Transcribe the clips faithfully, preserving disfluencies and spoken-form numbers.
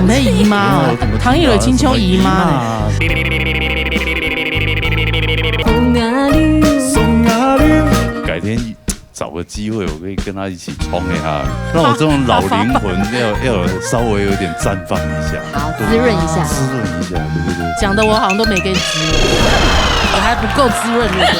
你姨媽哦，唐奕磊親像姨媽呢。什麼姨媽？改天找個機會，我可以跟她一起衝一下，讓我這種老靈魂要，要稍微有點綻放一下。好，滋潤一下。滋潤一下，對不對？講得我好像都沒給你滋潤，我還不夠滋潤，對不對？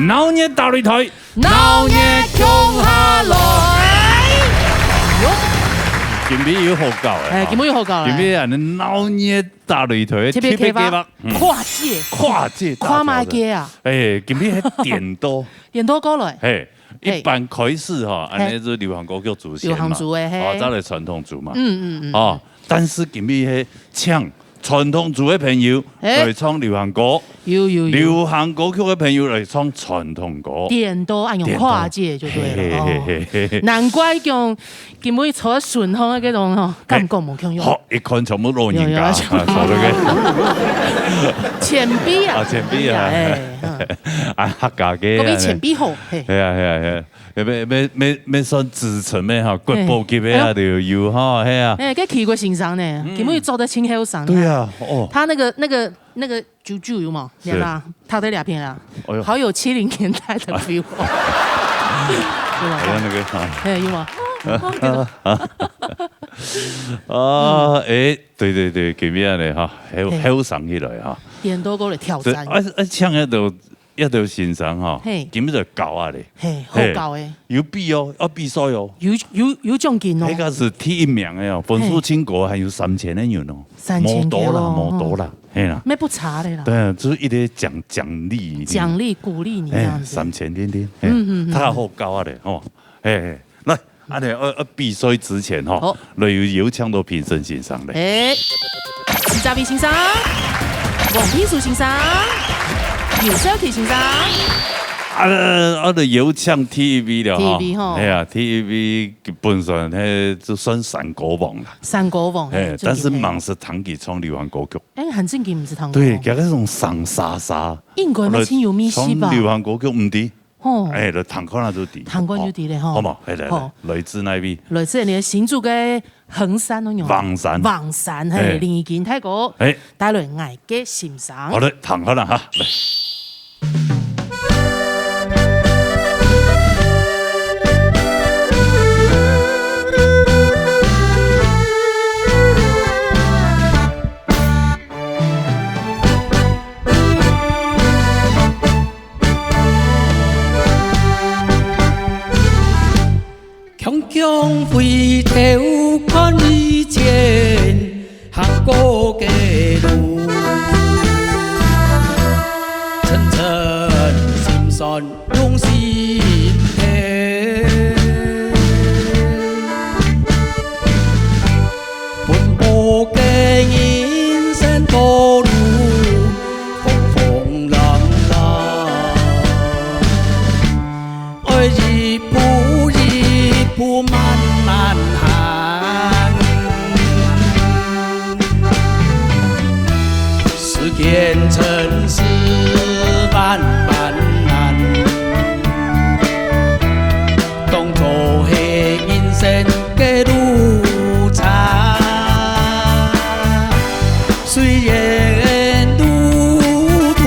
鬧熱打擂台，鬧熱共下來。今晡日有好搞誒，哎，今晡日有好搞誒。今晡日啊，鬧熱打擂台，特別計畫，特別計畫，嗯。跨界，跨界大挑戰。跨麼个啊？哎，今晡日還點到，點到過來。嘿，嘿。一般開始吼，嘿。恁呢就流行歌曲主先嘛，流行族誒，嘿。哦，再來傳統族嘛。嗯，嗯，嗯。哦，但是今晡日係請傳統族个朋友，哎。來唱流行歌。有，有，有。流行歌曲个朋友來唱傳統歌。點到恁樣跨界就對了，點到。嘿，嘿，哦。嘿，嘿，嘿。難怪講今晡日坐在順風个這種吼，嘿。感覺無共樣。好，一看全部老人家，有，有，有。啊，坐那個。前輩啊。啊，前輩啊。哎，嗯。啊，客家个啊。各位前輩好，嘿。係啊，係啊，係啊。 也，也，也，也算資深个哈，國寶級个啊，嘿。哎喲。就有哈，係啊。哎，該奇怪先生呢，嗯。今晡日做得真後生啊。對啊，哦。他那個，那個，那個啾啾有無？是。你看，他在兩片啊，哎喲。好有七零年代的feel。有嗎？好像那個，啊。哎，有嗎？哦，哦，對了。啊，哎，對，對，對，今晡日呢，哈，後，嘿。後生起來哈。點到過來挑戰。對，啊，啊，像那種 一條先生吼，嘿。今日就搞啊咧。嘿，好搞誒。嘿，有比哦，要比賽哦。有，有，有獎金哦。那個是第一名的哦，分數真高，嘿。還有三千个銀哦。三千个哦，無多啦，無多啦，嘿啦。那不差的啦。對啊，就是一個獎，獎勵。獎勵鼓勵你這樣子。哎，三千零零，嘿，嗯，嗯，嗯，嗯。他好搞啊咧，吼，嘿，嘿。 來，恁呢，呃，呃，比賽之前吼，好。來有邀請到評審先生咧。哎，徐嘉偉先生，王秘書先生，劉少奇先生。啊，啊，就邀請第一位了吼。第一位吼。哎呀，第一位本身，嘿，就算山歌王啦。山歌王，哎，真正，但是嘿。吂識聽佢唱流行歌曲。哎，還真正毋識聽過。對，佢該種聲沙沙，應該嘛真有味緒吧？唱流行歌曲，毋知。 吼。哎，來聽看啊就知。聽看就知咧，吼。好無？哎，來，來，好。來自哪位？來自你个新竹个橫山哦，喲。橫山。橫山，嘿，嘿。林義根大哥，哎。帶來《𠊎个心聲》。好，來，聽看啊，哈，來。 強強回頭看以前行過个路，層層心酸湧心頭。奔波个人生道路， 風風浪浪。愛一步一步慢慢行。世間塵世萬般難，當作係人生个路程。 雖然路途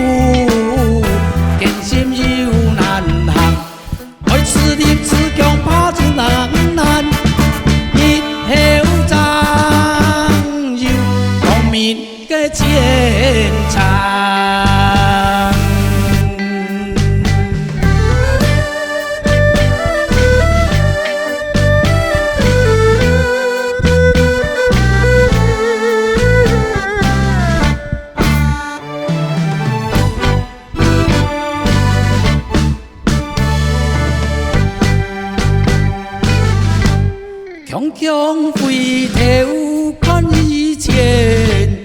艱辛又難行，愛自立自強，拍出冷汗，日後正有光明个前程。 強強回頭看以前，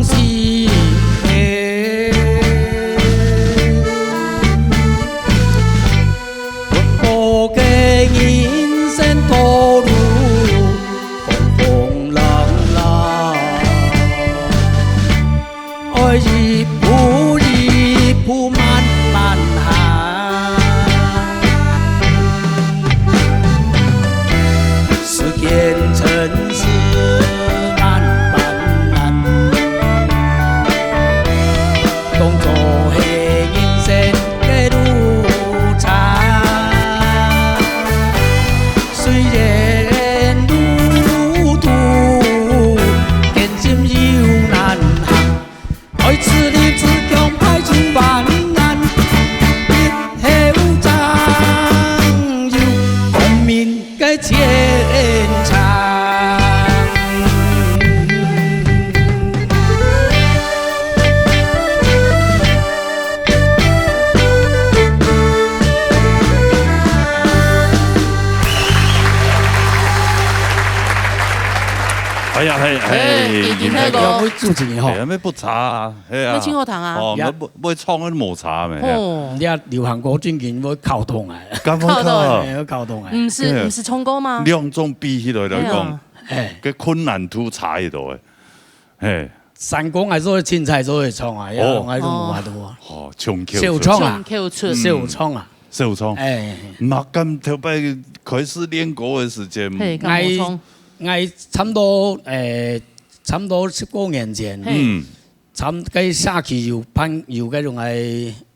心的。奔波个人生道路，风风浪浪，爱一步一步慢慢行。 世间尘事万般难，当作系人生个路程。虽然路途艰辛又难行， 爱自立自强，排除万难，日后正有光明个前程。哎呀，嘿，嘿，哎，已经那个要会主持人吼。哎呀，那不差啊。 係啊。愛盡好聽啊。哦，呀。愛，愛唱个無差咩。吼。人家流行歌正經愛考通啊。敢考通啊？哎，愛考通啊。毋係，對。毋係唱歌嗎？兩種比起來來講，哎呀。哎。个困難度差異多誒。嘿。山歌𠊎做得凊彩做得唱啊，哦。𠊎都無法度啊。哦，唱口出。小唱啊。唱口出。嗯。小唱啊。小唱。哎。嘛，敢頭擺開始練歌个時間。嘿，敢無唱？𠊎，𠊎差毋多，誒，差毋多十過年前。嘿。嗯。 參，該社區有辦，有該種个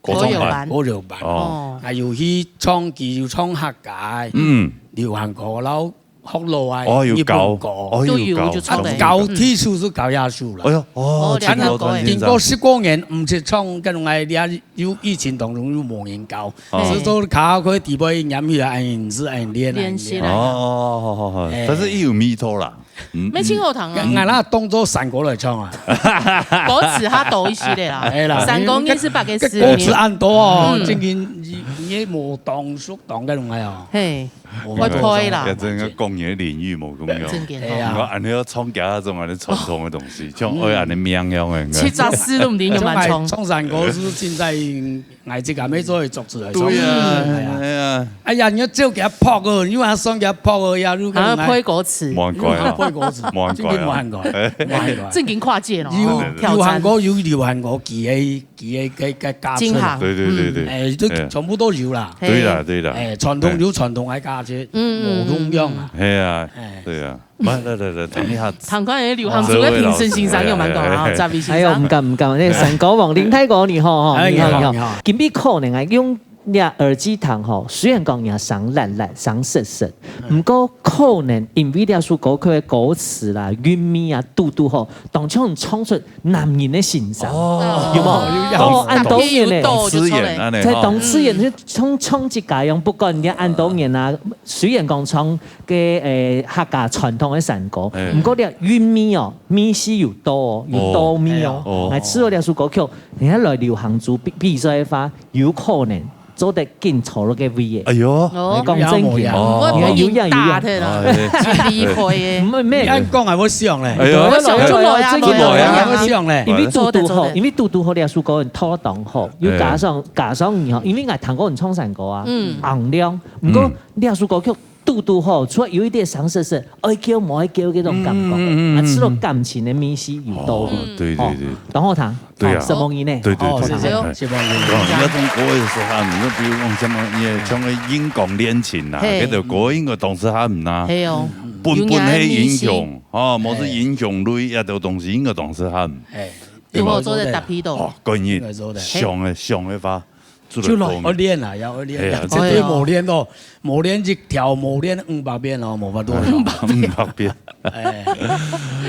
歌唱班。歌謠班。歌謠班。哦。啊，有去唱，佢有唱客家个，嗯。流行歌，然後學老个，哦，有教。日本歌。哦，有教。都有，就唱个。啊，教第一首係教這首啦。哎喲，哦，哦，真好聽，真好聽。經過十過年，毋識唱，該種个，這有疫情當中又無人教。哦。所以說，卡拉OK底背拈起來，哎，係，哎，練，哎，練習。練。哦，哦，好，好，好。哎。但是佢有味道啦。 嗯，愛盡好聽啊。𠊎，𠊎拿當作山歌來唱啊。歌詞較多一息仔啦。哎啦，山歌二十八个字。歌詞恁多哦，嗯。正經，你，你無當熟當該種个哦。嘿，無法度。會配啦。也真个講你个領域無共樣。正經哦。哎呀。𠊎恁樣要唱其他種恁樣傳統个東西，像愛恁樣命樣个。七十四都毋知有無唱。唱山歌係凊彩 𠊎自家愛做个作詞來唱。對啊，嗯。哎呀。哎呀，你要照佢拍哦，你還算佢拍哦，呀，如果還要配歌詞。無恁怪啊。配歌詞，無恁怪啊。正經無恁怪，哎。無恁怪。正經跨界咯，有，哦，挑戰。流行歌有流行歌，佢个，佢个，个，个價值。精行。對，對，對，對。嗯。哎，這全部都有啦。嘿。對啦，對啦。哎，傳統有傳統个價值，嗯，嗯，無共樣啊。嗯。係啊，哎。對啊。 來，來，來，來，聽一下。聽看流行歌个評審先生有無講啊？十位先生。哎喲，毋敢，毋敢，該山歌王林大哥你好，吼，哎，你好，你好。你好，你好。今晡日可能啊，用這耳機聽吼，雖然講你聲爛爛、聲塞塞，嗯。毋過可能因為這首歌曲个歌詞啦、韻味啊，堵堵吼，當像唱出男人个心聲，哦。有無？哦，有影。哦，恁多年咧。當自然恁樣，在當自然，哦。就像唱一家樣，不管你恁多年啊，雖然講唱 个，誒，客家傳統个山歌。哎。毋過這韻味哦，味緒有到哦，有到味哦。哦。來，試著這首歌曲，你看來流行組比，比賽个話，有可能做得緊坐落个位个。哎喲。哦。來講正經。哦。毋會分人打忒啦。哎。真厲害个。毋，毋。你恁講啊，𠊎想咧。哎喲。𠊎想出來啊，出來啊。𠊎想咧。因為堵堵好，做得，做得。因為堵堵好這首歌很妥當好，又加上，哎。加上你吼，因為𠊎聽過你唱山歌啊，嗯。洪亮，毋過，嗯。這首歌曲 堵堵好，除了有一點傷心事，愛噭無愛噭該種感覺，嗯，嗯，嗯，嗯。啊，除了感情个味緒有到位。哦，對，對，對。哦，當好聽，對啊。哦，承蒙你呢。對，對，哦，對，對，謝謝，哎。承蒙你。哦，你要唱歌个時候，你就比如講像麼，你像个《英雄戀情》啊，嘿。該條歌應該當時還毋啦。嘿哦。本本係英雄，哦，無係英雄類，這條東西應該當時還。哎。如何做得搭配到？哦，可以，應該做得。像个，像个話， 就來，愛練啊，愛練啊，哎呀，絕對無練哦，無練一條，無練五百遍哦，無法度。五百遍。哎。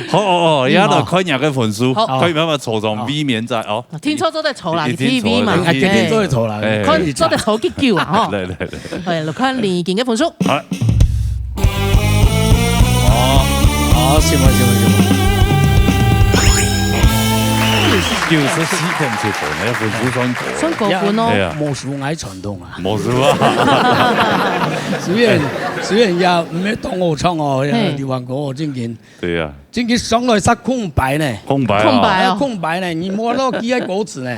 好，哦，哦，嗯，也來看一下个分數，好。看有無坐上位面在哦。聽說做得坐啦，一定坐，T V嘛。一定坐得坐啦。哎。看做得坐幾久啊，吼。來，來，來。哎，來看李錦个分數。好。好，好，行吧，行吧，行吧。九十四點七分，哎，分數算高。算高分哦。哎呀。無輸𠊎傳統啊。無輸啊。雖然，雖然也毋係當好唱哦，嘿。劉煥哥哦，正經。對呀。正經上來煞空白呢。空白啊。空白哦。哎，空白呢，你無落去个歌詞呢。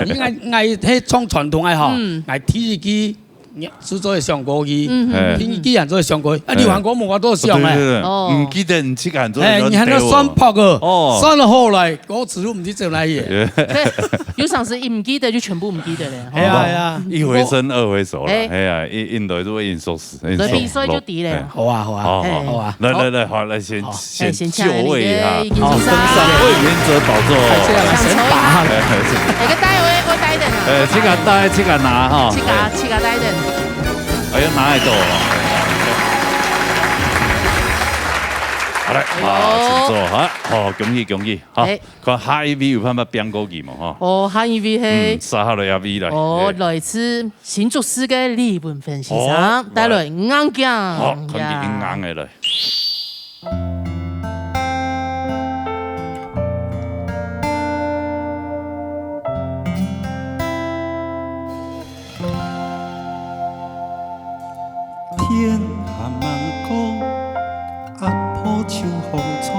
你𠊎，𠊎係唱傳統个吼，嗯。𠊎第一句 你製作个上過去，嗯哼。哎。聽既然做上過去，啊，哎。劉煥哥無法度想哎。對，對，對，哦。毋記得你自家做哎，你還要算拍个，哦。算了後來，歌詞都毋知走哪去。對，有常時一毋記得就全部毋記得了。哎呀，哎呀。一回生二回熟了，哎。哎呀，一，應該就會應熟死，應熟所以比賽就對了。哎。好啊，好啊，好，好，哎。好啊。來，好。來，來，好，來，先，好。先就位一下。哎，先請你的，已經先上。好，登上位原则寶座。哎，這樣先打哈。哎，哎，是。哎，个帶位，我帶等啊。哎，自家帶，自家拿哈。自家，哎。自家帶等。 哎呀，拿得到哦。好來，哎喲。啊，請坐哈。好，恭喜恭喜，好，哎。看下一位有辦法拼過去無哈？哦，下一位係，嗯，殺下來一位來。哦，哎。來自新竹市个李文芬先生，哦，帶來來。硬頸。好，看佢硬硬个來。呀。 天還吂光，阿婆就䟘床，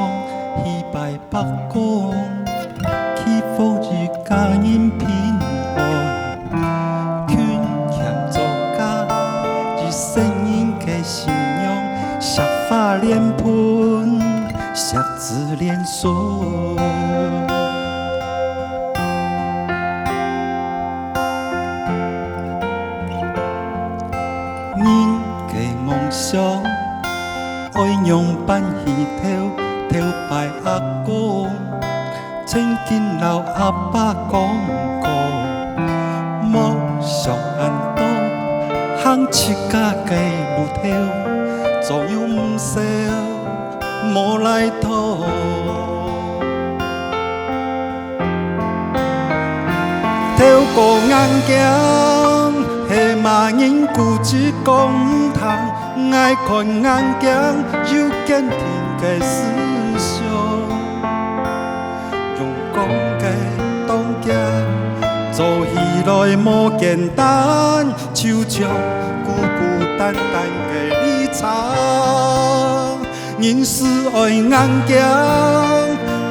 去拜伯公，祈福一家人平安。勤儉做家，一生人个信仰，惜花蓮盆，惜子蓮孫。 人个夢想，愛仰般去投，投拜阿公。曾經摎阿爸講過，莫想恁多，行自家个路頭，總有毋捨 無來討。透過眼鏡，係麼人固執講毋聽？𠊎看眼鏡有堅定个思想，用講个當遽，做起來無簡單，就像孤孤單單个綠茶。 人是愛眼鏡，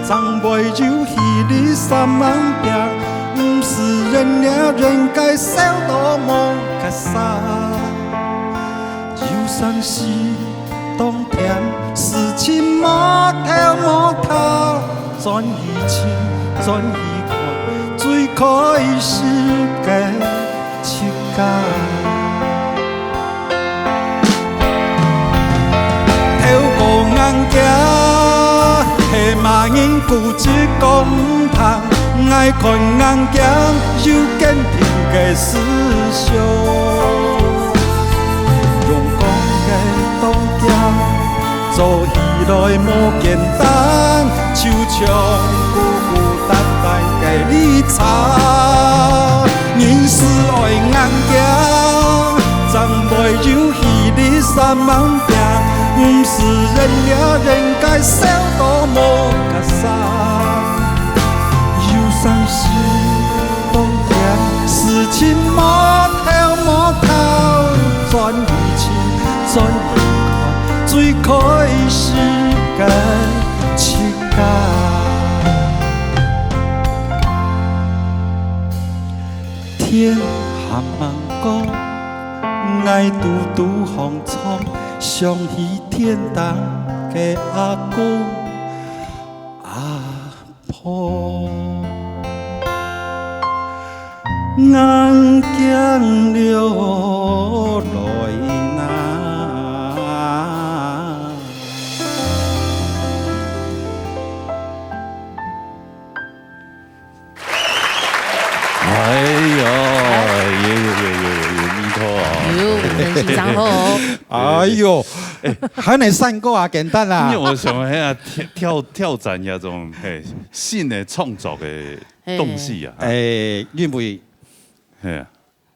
正會有氣力煞猛拚，毋使人掠人个笑到無結煞。有生死當甜，事情無頭無頭，轉去尋，轉去看，最開心个 自家。透過眼鏡，係麼人固執講毋聽？𠊎看眼鏡有堅定个思想，用講个當遽， 做起來無簡單，就像孤孤單單个綠茶。人是愛眼鏡，正會有氣力煞猛拚，毋使人掠人个笑到無結煞。有生死 當甜，事情無頭無頭，轉去尋，轉去看，最開心个自家。天還吂光，𠊎拄拄䟘床，想起天頂个阿公。 阿婆，眼鏡落來哪。 哎喲，有，有，有味道啊。有，文芬先生好哦。哎喲，哎，還能唱歌啊，簡單啦。因為𠊎想，哎呀，挑，挑，挑戰那種，嘿，新的創作的東西啊。哎，因為，嘿啊，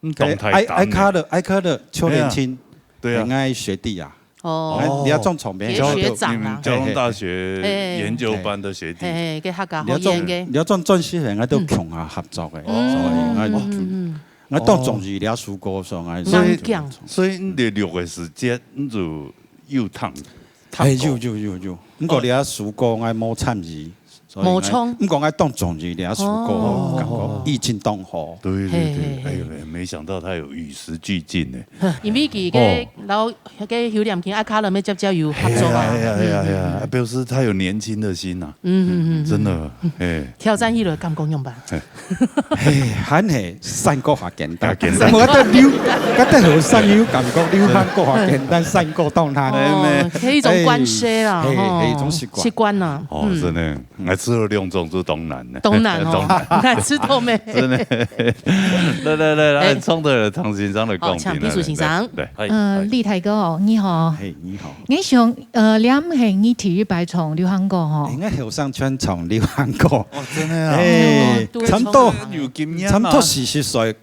嗯，哎，愛，愛卡的，愛卡的，邱連青，嘿啊，對啊。很愛學弟啊。哦。哎，你愛種長篇，佢个學長啊。嗯，交通大學嘿，嘿。研究班的學弟。嘿，嘿，个客家好演个。你愛種，你愛種專業个，𠊎都共下合作个，嗯。所以𠊎，嗯，嗯，嗯。𠊎當中意這首歌，所以𠊎，所以，所以你六月時節，你就有聽，聽過。哎，有，有，有，有。毋過這首歌𠊎無參與。 所以𠊎，無錯。毋過𠊎當中意這首歌，哦。感覺意境當好。對，對，對，嘿，嘿，嘿。哎喲，沒想到他有與時俱進呢。因為佢个哦。老，个邱念金啊，可能也接接有合作啊。哎呀，哎呀，哎呀，嗯，嗯，嗯。表示他有年輕的心啊。嗯，嗯，嗯，嗯。真的，哎。挑戰起來感覺仰般？哎。嘿，還係山歌較簡單。較簡單。𠊎覺得流，𠊎覺得後生有感覺，流行歌較簡單，山歌當難。哦，係一種慣勢啦，哎，吼，係一種習慣。習慣啦，哦，嗯。真的。 𠊎試過兩種就當難呢。當難哦，當難。𠊎試過咩？真的。來，來，來，來，哎。唱到唐先生來講，哦，請秘書先生。來，來，哎，呃，哎。立台哥哦，你好。嘿，你好。𠊎想，呃，這毋係你第一擺唱流行歌吼。哎，𠊎後生全唱流行歌。哦，真的啊。哎，哦，都會唱啊。差不多，有經驗啊。差不多四十歲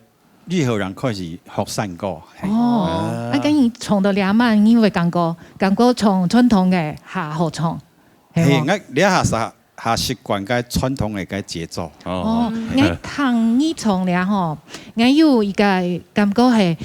以後人開始學山歌。嘿。哦，啊。啊，該你唱到這慢，你會感覺，感覺唱傳統个較好唱，係無？嘿，𠊎這下是 較習慣該傳統个該節奏。哦，哦。嗯。𠊎聽你唱了吼，𠊎有一個感覺係，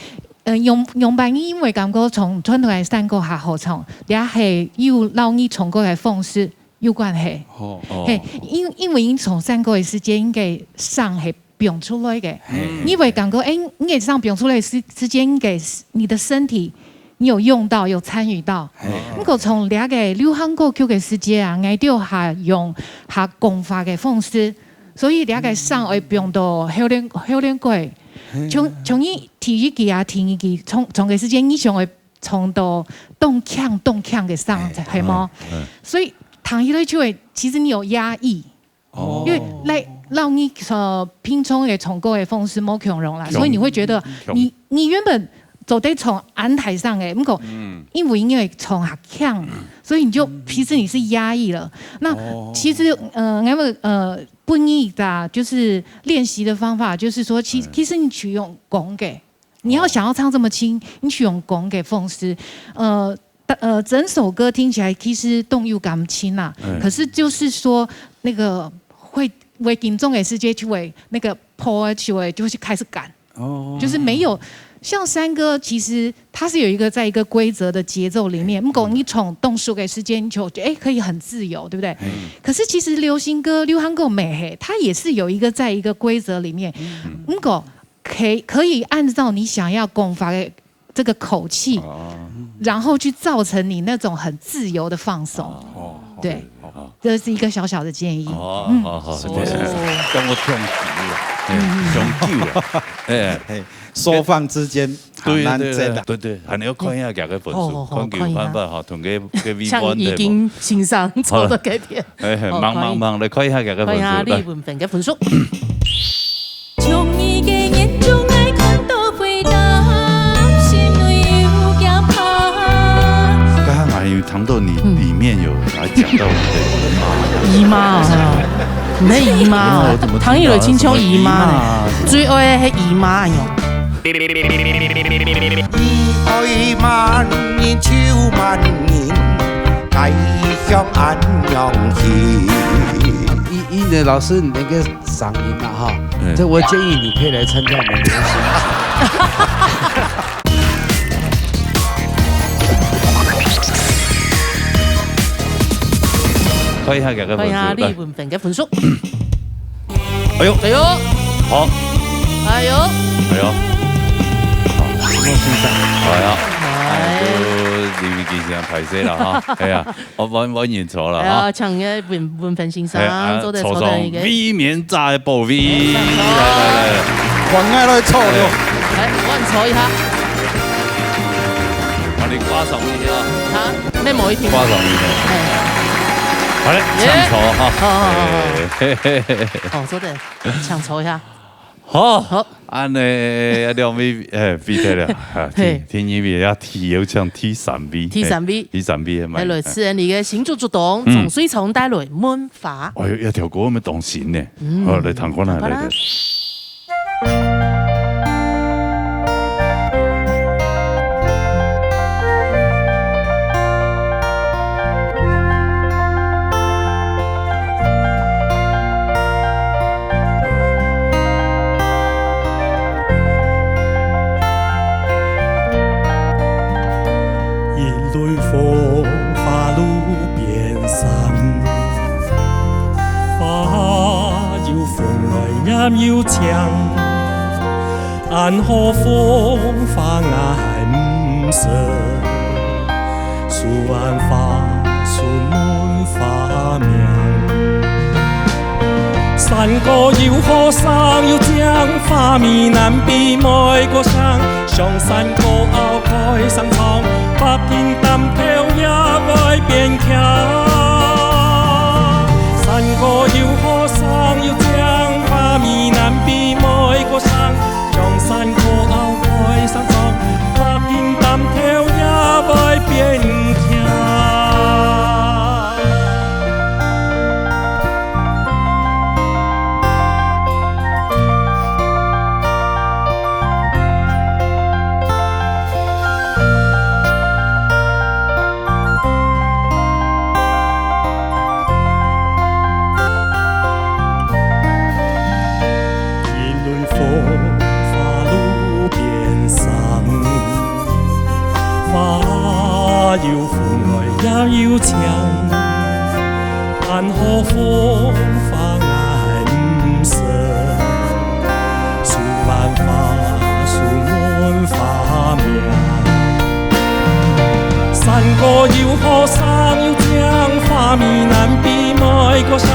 呃，用，用白你因為感覺從傳統个山歌較好唱，這係有摎你唱歌个方式有關係。哦。嘿，哦。因，因為你唱山歌个時節，應該聲係變出來个。嘿。你會感覺，哎，你个聲變出來時，時間，應該是你的身體 你有用到，有參與到。嘿。毋過唱這個流行歌曲个時節啊，𠊎兜還用較廣泛个方式，所以這個聲會放到喉嗹，喉嗹蓋。嘿。像，像你第一句啊，第二句唱，唱个時間，你想會唱到當強，當強个聲，嘿。係無？嗯，嗯。所以聽起來就會，其實你有壓抑。 哦。因為來，摎你，呃，平常个唱歌个方式無共樣啦，共，所以你會覺得你，共。你原本做得唱恁大聲个，毋過，嗯。因為你會唱較強，所以你就，其實你是壓抑了。那，哦。其實，呃，因為，呃，不易的啊，就是練習的方法，就是說，其，嗯。其實你去用講个， 你要想要唱這麼輕，你去用講个方式，呃，呃，整首歌聽起來其實都有感情啦。嗯。可是就是說，那個會，會緊張的時間就會，那個坡就會，就會開始趕。哦。就是沒有，像山歌，其實它是有一個，在一個規則的節奏裡面，嗯。不過你從動手的時間就，哎，可以很自由，對不對？嗯。可是其實流行歌、流行歌乜係，它也是有一個，在一個規則裡面。嗯。不過 可以，可以按照你想要講法的這個口氣，哦。然後去造成你那種很自由的放鬆。哦，對，好，好。這是一個小小的建議。哦，嗯。好，好，好，哦。對，對，對，跟我共樣啊，嗯。哎，相救啊，哎。嘿，收放之間，對，還難爭啊。對，對，對，還要看一下佢个分數，哦，哦，哦，看佢有辦法哈，同佢个V one像已經先生做到改變。好了。哎，哦，忙，可以。忙，忙，來看一下佢个分數，看一下李文芬个分數。來。 中意个眼中愛看到回答，心內有驚怕。剛剛還有談到你，嗯。裡面有來講到你的姨媽。姨媽啊，毋係姨媽啊，沒有，我怎麼聽到唐奕倫親像姨媽呢，什麼姨媽啊？最愛的係姨媽哎喲。你愛萬人就萬人，該向恁樣去。一，一的老師，你那個 嗓音啊，哈，嗯。這我建議你可以來參加我們的演出。看一下佢个分數，看一下李文芬个分數。來。哎喲，哎喲，好。哎喲，哎喲，好，莫先生。哎呀，哎。哎，就李文芬先生，歹勢啦，哈，哎呀。 哦，換，換人坐了哈。哎呀，請个文，文芬先生，哎，啊，坐在，坐在一個。坐上衛冕者个寶位。哎，上座。來，來，來。換𠊎來坐了。哎，換坐一下。把你掛上去啊。好，那某一天。掛上去。哎。好嘞，耶。請坐哈。好，好，好，好。哎，嘿，嘿，嘿，嘿。哦，坐等，請坐一下。 好，好。恁呢，兩位，哎，比賽了，啊，第，嘿。第二位，啊，第，有請第三位，第三位。嘿，第三位，來，來，自然你个新主主動，嗯。從水沖帶來問話。哎喲，這條歌我們當新呢。嗯。好，來，聽看啊，好啦。來，來。也有情，安好風花𠊎毋識，樹暗花樹門花名。山歌有好聲有靚，花美男比妹歌聲，上山歌後開聲唱，北京擔頭也會變強。山歌有好聲有靚，花美男比妹歌聲，上山歌後開聲唱，北京擔頭也會變強。一輪風花路邊生，花有風來也有情，安好風花𠊎毋識。 樹暗花樹門花名。山歌有好聲有靚，花美男比妹歌聲，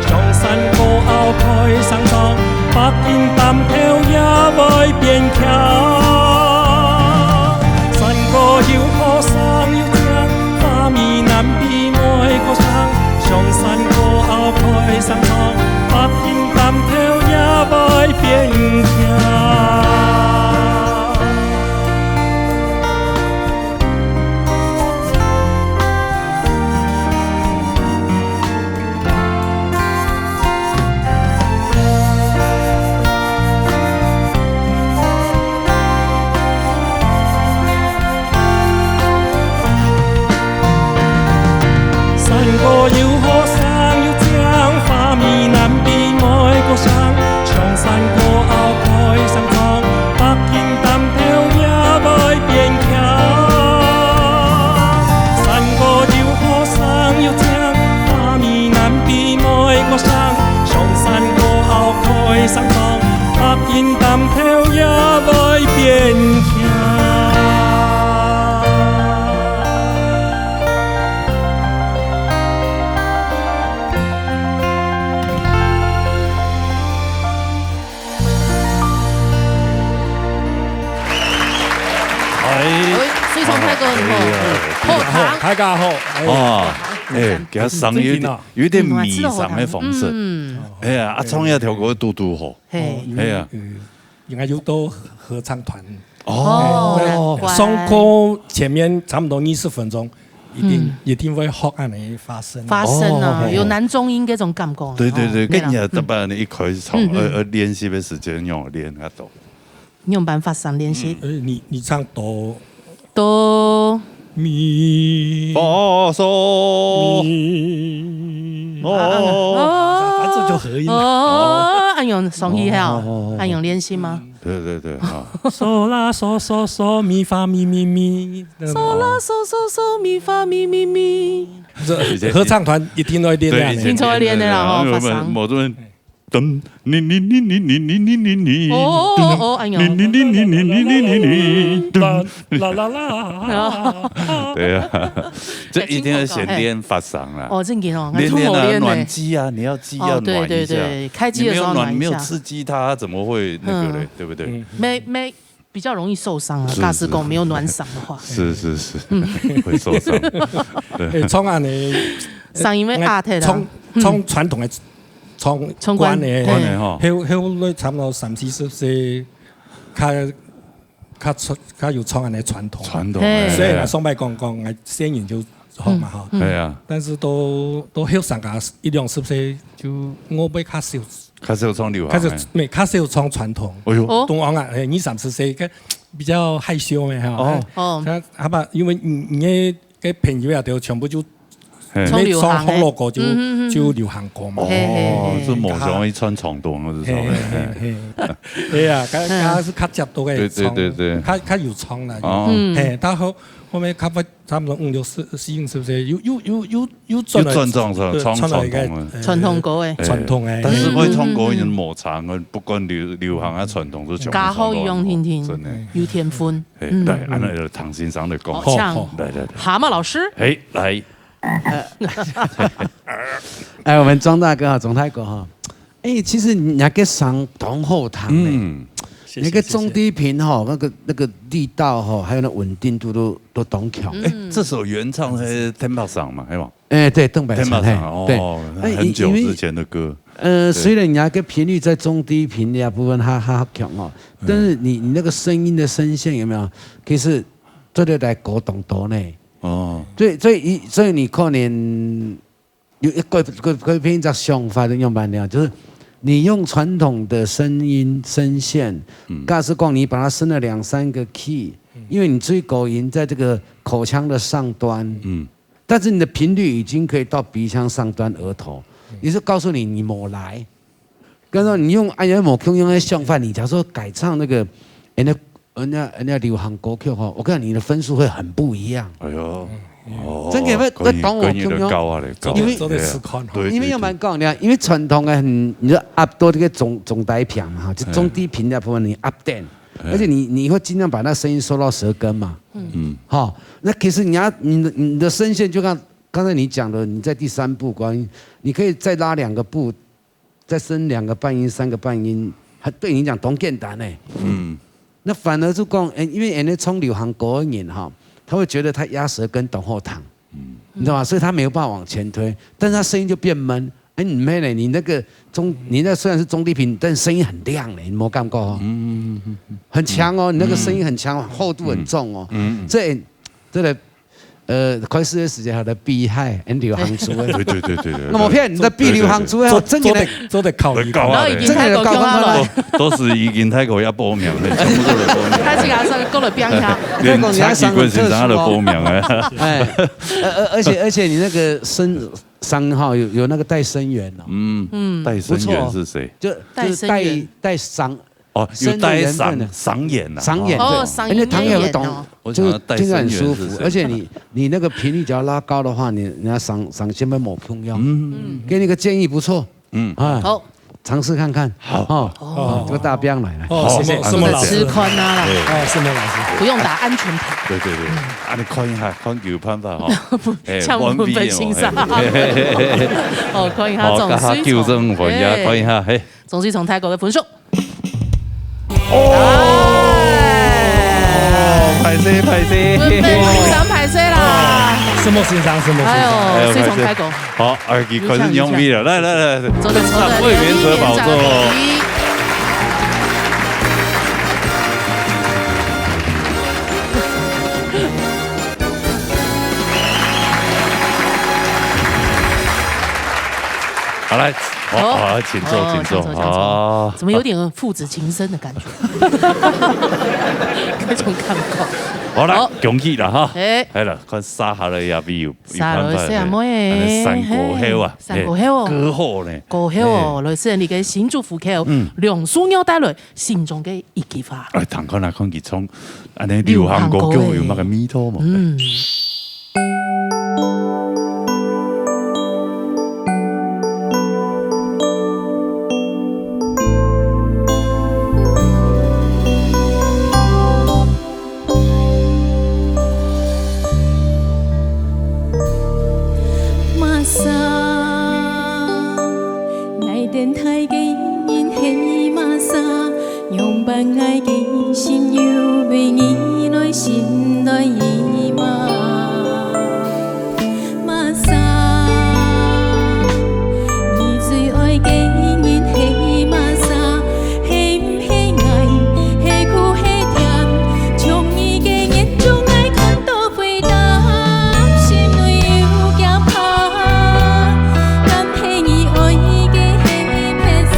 上山歌後開聲唱，北京擔頭也會變強。山歌有好聲有靚，花美男比妹歌聲，上山歌後開聲唱，北京 擔頭也會變強。山歌有好聲有靚，花美男比妹歌聲，上山歌後開聲唱，北京擔頭也會變強。山歌有好聲有靚，花美男比妹歌聲，上山歌後開聲唱，北京擔頭也會變強。 哎，非常快歌，你好，哎呀，好听。大家好，大家好，哎，哇，好听，哎，佢个聲音有点，真的哦。有点迷上个方式。嗯，嗯。哎呀，啊，唱一條歌堵堵好。嘿。哦，哎呀。因為，呃，應該有到合唱團。哦。哎，哦，乖。上課前面差不多二十分鐘，一定，嗯。一定會學恁呢發聲。發聲啊，哦。有男中音這種感覺。對，對，對，哦，跟你的，對啦。嗯。大家一開始唱，嗯，嗯。呃，呃，練習的時間用練較多。 仰般發聲練習？呃，你，你唱哆，哆，咪，發嗦，咪，哦，啊，啊，哦，反正就合音了。哦，恁樣上去哈，哦，哦，哦，哦。恁樣練習嗎？對，對，對，啊。嗦啦嗦嗦嗦，咪發咪咪咪，那種，嗦啦嗦嗦嗦，咪發咪咪咪。這合唱團一定會練的。對，一定會練的啦，吼，發聲。因為我們，我們 噔，你你你你你你你你你，哦，哦，哦，哎喲。你你你你你你你你你，噔，啦啦啦。對啊，這一定要先練發聲啦。哦，正經哦，練練啊，還出門練呢。暖機啊，你要機要哦，對，暖一下。對，對，開機的時候暖一下。你沒有暖，沒有刺激它，怎麼會那個嘞？嗯。對不對？嗯。沒，沒 比較容易受傷啊，是，假使講沒有暖嗓的話。是，是，是，嗯。會受傷。對。哎，唱恁呢，聲音會壓忒啊。唱，嗯。唱傳統的，唱唱慣，慣的，慣的吼。嘿，後，後來差不多三四十歲，較，較出，較有唱恁呢傳統。傳統，嘿。哎，雖然上擺講講，哎，先人就 好嘛，嗯，吼。嗯。哎呀。但是都，都後生个一兩十歲，就我會較少，較少唱流行的。較少，沒，較少唱傳統。哎喲。哦。東方啊，哎，二三十歲，个比較害羞的哈。哦。哎，哦。他，他把，因為你，你的，个朋友啊，都全部就，嘿。唱流行的。你唱福佬歌就，嗯，嗯，嗯，嗯。就流行歌嘛。哦，嘿，嘿，嘿。是無想要唱傳統，是吧？嘿，嘿，嘿，嘿。對啊，他，嗯。他是較接觸个唱，對，對，對，對。他，他有唱啦，有。哦。嗯。嘿，他好，後尾較發差不多五六四四五十歲，又又又又又轉來，又轉轉轉，對，唱傳統个，傳統个，欸，傳統个。但是會唱歌人無差，嗯嗯嗯。不管流流行啊傳統，都全部唱到很好，加好用聽聽，真的。有天分。欸，嗯。來，恁樣就唐先生來講。好，請。好，好。來來來。蛤蟆老師。欸，來。哎，我們鍾大哥哈，鍾大哥哈，哎，其實你那個聲當好聽呢，嗯，謝謝，那個中低頻哈，謝謝。那個那個力道哈，還有那穩定度都都當強。嗯。哎，這首原唱是天白桑嘛，是嗎？哎，對，鄧百成，天白桑，嘿，對。哦，那很久之前的歌。哎，因為，呃，對。雖然你那個頻率在中低頻的部分它它強哦，嗯。但是你你那個聲音的聲線有沒有？其實做得來高當多呢。哦。所以所以所以你可能 有一个个个變一隻想法，你用慢調，就是你用傳統的聲音聲線，嗯。假使講你把它升了兩三個key，嗯。因為你最高音在這個口腔的上端，嗯。但是你的頻率已經可以到鼻腔上端、額頭，嗯。也是告訴你你沒來。 跟住你用哎呀無共樣个想法，你假如說改唱那個，人家人家人家流行歌曲吼，我跟你講，你的分數會很不一樣。哎喲，嗯，嗯。哦，真的會可以，會當我可以，共樣，高啊嘞，高啊。因為做得試看吼。對，因為要蠻講的啊，對，對。因為傳統的很，你就壓到這個中中低頻嘛哈，就中低頻的部分你壓電，哎。而且你你會盡量把那聲音收到舌根嘛。嗯。嗯。好，那其實你要你的你的聲線就像剛才你講的，你在第三部關於，你可以再拉兩個部， 再升兩個半音、三個半音，還對你講當簡單呢。嗯。那反而就講，哎，因為人家唱流行歌的人哈，他會覺得他壓舌根當好聽，嗯。你知道嗎？所以他沒有辦法往前推，但是他聲音就變悶。哎，你妹呢？你那個中，你那雖然是中低頻，但聲音很亮嘞，你沒感覺哦？嗯，嗯，嗯，嗯。很強哦，你那個聲音很強，厚度很重哦。嗯，嗯，嗯。這這個 呃，開始个時間還在比海，很流行族个。對，對，對，對，對。那麼騙你在比流行族个，做，真个呢。做得，做得考慮。搞啊嘞。然後已經泰國共下來。都，都是已經泰國要報名了，全部都來報名。他是講過來變下。連蔡徐坤先生都來報名了。哎，而，而，而且，而且你那個聲，聲哈，有，有那個帶聲源哦。嗯，嗯。帶聲源是誰？不錯哦。就，就是帶，帶聲源。帶聲 哦，有帶聲，聲源的。嗓，嗓源啊。嗓源，哦，对。嗓源，因为他有一种，哦。我想要帶声源是谁？就是听着很舒服，而且你，你那个频率只要拉高的话，你，你那嗓，嗓线会没共样。嗯。嗯。给你个建议，不错。嗯。哎，好。尝试看看。好。哦，哦，这个大兵来了。哦，好，谢谢，好，谢谢。试看啊啦。对。哦，试看老师。不用打安全牌。对，对，对。啊，你看一下，看有办法哈。不，哎，像我们分析一下。完美哦，哎。哦，看一下这种水准。好，给他纠正一下，哎。看一下，嘿。 总是从泰国的分数。哦，哎。歹势，歹势。分分先生歹势啦。什么先生，什么先生？哎呦，哎呦，水从泰国。歹势。好，哎，佢開始用力了。来，来，来，坐着，坐着，上位原则宝座。好，来，好，好。好，请坐，哦，请坐。请坐，请坐。啊。怎么有点父子情深的感觉？各种感觉。好啦，好。恭喜啦哈。哎。哎啦，看沙哈拉亚比有，有办法，沙哈拉亚妹，哎，三个后啊，嘿，三个后哦。哎，歌后呢。歌后哦，哎。来，是你个新祝福曲哦，嗯。梁淑雅带来 心中个一句话。哎，听看啊，看佢唱，恁呢流行歌曲有麼个味道無？流行歌个。嗯。 Masa，𠊎等大个人係masa，仰般𠊎个心又為你來心內意嘛？Masa，你最愛个人係masa，係毋係𠊎，係苦係甜，從你个眼中𠊎看到 回答，心內有驚怕，但係你愛个係別儕，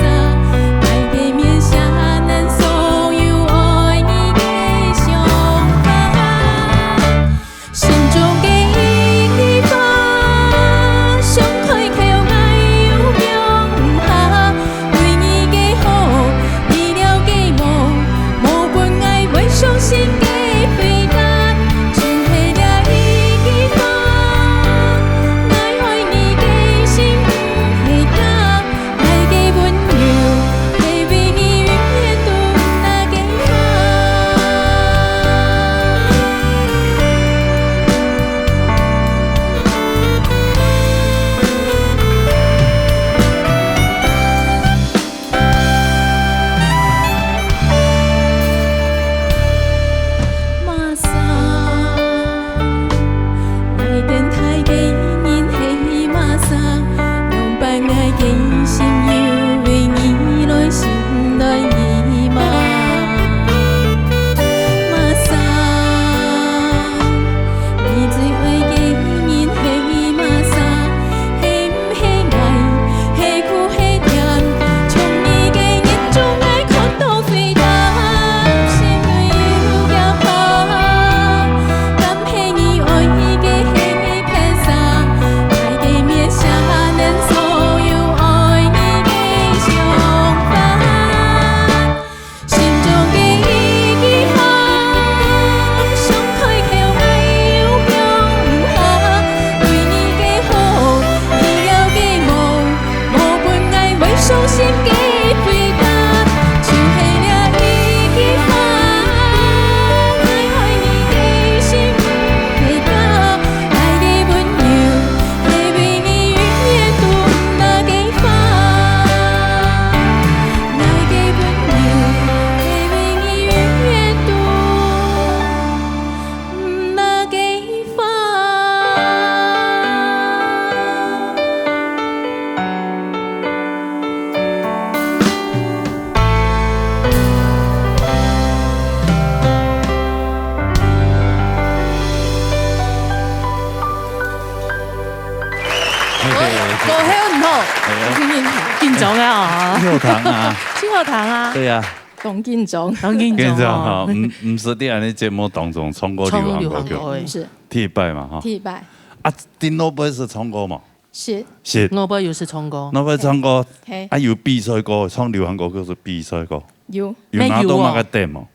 緊張啊！你有聽啊？真有聽啊！對啊，當緊張。當緊張哦。緊張哈，毋，毋識在恁呢節目當中唱過流行歌曲。唱流行歌的。毋識。第一擺嘛，哈。第一擺。啊，在諾貝爾唱歌嘛？是。是。諾貝爾有識唱歌。諾貝爾唱歌，嘿。啊，有比賽過，唱流行歌曲係比賽過。有。有拿到麼个獎無？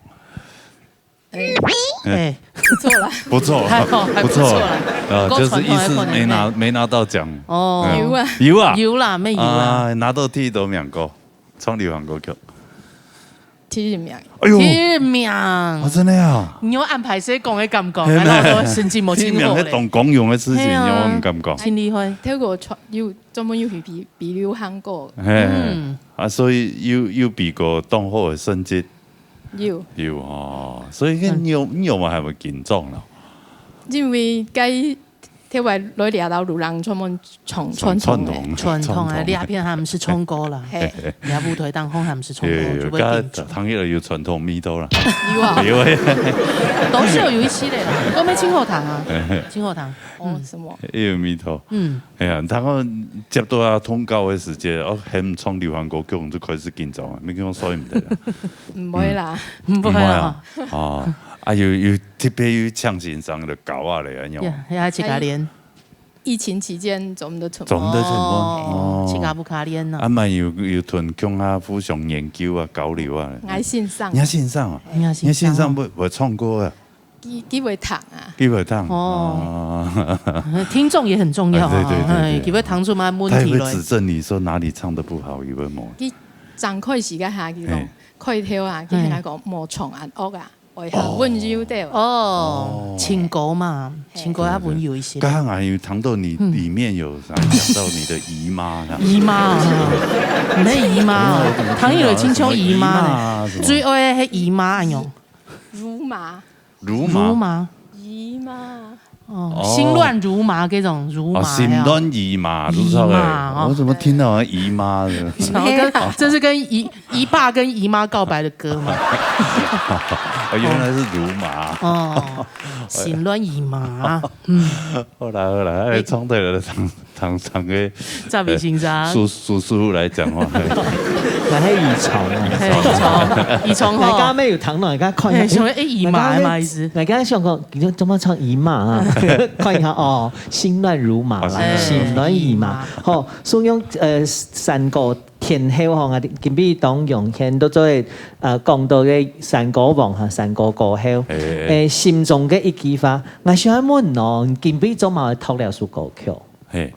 哎，不錯啦。不錯，還好，還不錯啦。不錯啦。呃，就是一直沒拿，夠傳統的可能沒拿到獎。哦。嗯。有啊。有啊。有啦，乜有啦。啊，拿到第幾名過？唱流行歌曲。第一名。哎喲。第一名。啊，真的啊？你有恁敗勢講个感覺，嘿，還老多成績無真好咧。第一名，該當光榮的事情，嘿啊。有無感覺？真厲害。透過傳，有專門有去比，比流行歌。嘿，嗯。啊，所以有，有比過當好的成績。 有。有哦，所以你有，嗯。你有嘛還會緊張咯？因為該特別來這兜路人專門傳，傳統个。傳統，傳統个，傳統个。這片還毋係唱歌啦。嘿。這舞台當中還毋係唱歌，有，有，就會緊張。該聽起來有傳統味道啦。有啊。有啊。都係有，有一息仔啦，都無清楚聽啊，清楚聽。哦，嗯。什麼？也有味道。嗯。 哎呀，你看看接到啊通告的時節，哦，喊唱流行歌曲，你就開始緊張啊，你講所以毋得啊。毋會啦。嗯。毋會啊。毋會啊。哦，啊，有，有特別有請先生个教啊咧，恁樣。呀，還自家練。疫情期間做毋得出門。做毋得出門，哦。哦。自家屋下練啊。啊，嘛有，有同鄉下互相研究啊，交流啊。𠊎先生。你先生啊？𠊎先生。你先生會，會唱歌啊？ 佢，佢會聽啊。佢會聽。哦。哦。聽眾也很重要啊。啊，對，對，對，對。哎，佢會聽出麼个問題來。他也會指正你說哪裡唱得不好，有沒有？佢正開始該下，佢講，嘿。開頭啊，佢同𠊎講，嘿。莫唱恁惡啊，愛較溫柔點。哦，哦。情歌嘛，嘿。情歌較溫柔一息。剛剛還有談到你，嗯。裡面有啥講到你的姨媽啊？姨媽啊，你的姨媽啊，嗯，唐奕倫親像姨媽呢，什麼姨媽啊，什麼？最愛个係姨媽，哎喲。 乳麻。乳麻。乳麻。姨媽。哦，哦。心亂如麻，這種如麻哦，心亂如麻，呀。如何欸？姨媽哦。我怎麼聽到好像姨媽的？想要跟，沒有。這是跟姨，姨爸跟姨媽告白的歌嗎？哦，原來是乳麻。哦，心亂如麻，嗯。好啦，好啦，哎，欸。唱對了，唱 常常个，這位先生。呃，叔，叔叔來講話。𠊎係遺傳啊。嘿，遺傳，遺傳吼。大家沒有聽到，大家看一下，嘿，想說，欸，姨媽，欸，大家，欸，麼意思？大家想講，你就怎麼唱姨媽啊？看一下哦，心亂如麻啦，啊，心亂。心亂如麻。吼，所以講，呃，山歌天后吼，啊，今晡日當榮幸，都做，呃，講到个山歌王哈，山歌歌后，欸，欸，欸。欸，心中个一句話，𠊎想要問哦，你今晡日做麼个會擇這首歌曲？嘿。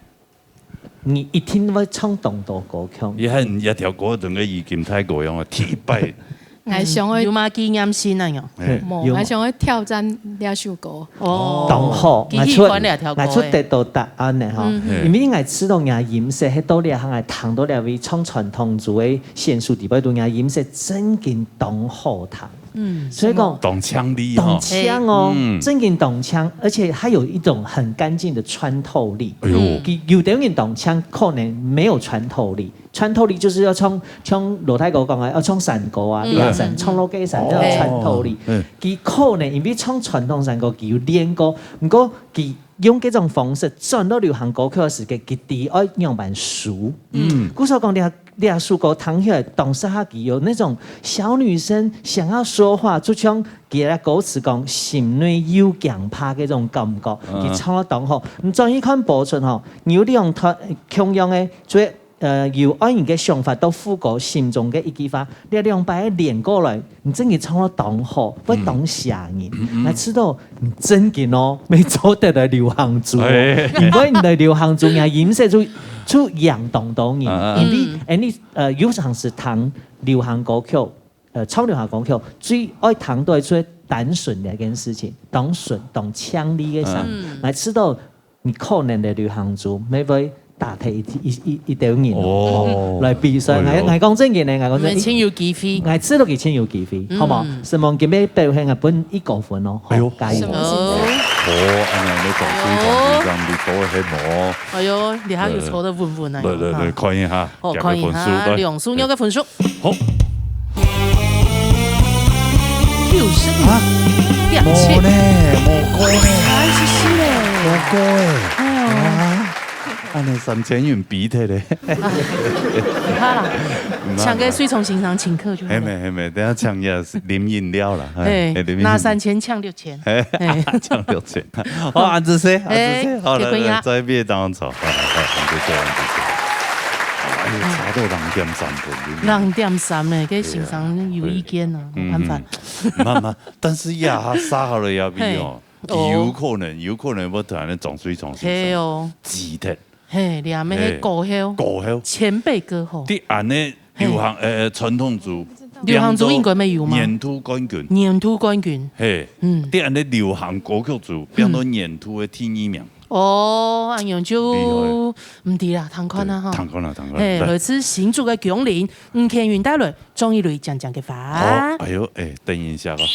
你一定會唱當多歌曲。你看這條歌整個已經太過樣了，第一擺。𠊎想愛有麼紀念性啊？嘿。無，有無？𠊎想愛挑戰這首歌。哦。當好，佢喜歡這條歌欸。𠊎出，𠊎出得到答案了吼。嗯。嘿。因為𠊎知道你个音色，係到這行，𠊎聽到這位唱傳統族个選手底背，對你个音色真經當好聽。 嗯。所以講，當嗆哩吼。當嗆哦，嗯。真經當嗆，而且它有一種很乾淨的穿透力。哎喲。嗯。有，有的人當嗆可能沒有穿透力，穿透力就是要像，像羅大哥講的，要唱山歌啊，嗯。你啊山，嗯。唱老歌山，哦。這種穿透力。嗯。佢可能因為唱傳統山歌，佢有練過，毋過佢用這種方式轉到流行歌曲个時間，佢知愛仰般收。嗯。故所講，你 這首歌聽起來當適合佢，有那種小女生想要說話，就像佢个歌詞講，心內有驚怕个這種感覺，嗯。佢唱到當好。你轉去看播出吼，你有兩段，呃，共樣个，就，呃，有愛人个想法到副歌心中个一句話，這兩擺連過來，你真个唱到當好，會當嚇人。嗯。嗯，嗯。來知道 你真經哦，乜做得來流行組哦。哎。因為你來流行組，你音色就，就贏當多人。啊，啊。因為，嗯。哎，你，呃，有常時聽流行歌曲，呃，唱流行歌曲，最愛聽到就係單純个一件事情，當純、當嗆哩个聲。嗯。來知道你可能來流行組，乜會 打忒一，一，一，一兜人哦，哦。來比賽。哎喲。𠊎，𠊎講真个呢，𠊎講真个。你們真有機會。𠊎知道佢真有機會，嗯。好無？承蒙今晡日表現啊，分一個分哦，好，哎喲。加油。什麼？哦。哦，恁樣你講非常非常，你講个係無？哎喲，你還有抽得穩穩啊，對，對，對，哈。看一下，哦，看一下，兩組人个分數。好。九十五。啊？兩千。無呢，無高呢。哎，是，是嘞。無高欸。哎喲。啊。恁樣三千元比忒咧。毋怕啦，毋怕，請个水沖先生請客就好了。係咩，係咩，等下請也係啉飲料啦，嘿，嘿，啉飲料。拿三千請六千。嘿，嘿。請六千。好，恁仔細，恁仔細，嘿，好，來，結婚呀。來，再別當中，好，好，好，恁仔細，恁仔細。哎喲，差到兩點三分，兩點三呢，這先生有意見啊，對啊。無辦法。嗯，嗯。慢慢，但是呀，殺好了也比哦，嘿。佢有可能，有可能會突然間撞水沖先生。嘿哦。急的。 嘿，你還沒嘿，過後，過後。前輩歌后。你恁呢流行，嘿。呃，傳統組，流行組應該沒有嗎？年度冠軍。年度冠軍。嘿，嗯。你恁呢流行歌曲組，變到年度的第二名。哦，恁樣就厲害。毋知啦，聽看啊哈。對，聽看啊，聽看啊。嘿，來。來自新竹个芎林，吳乾雲帶來，張一雷講講个話。好，哎喲，哎，等一下哦。 𠊎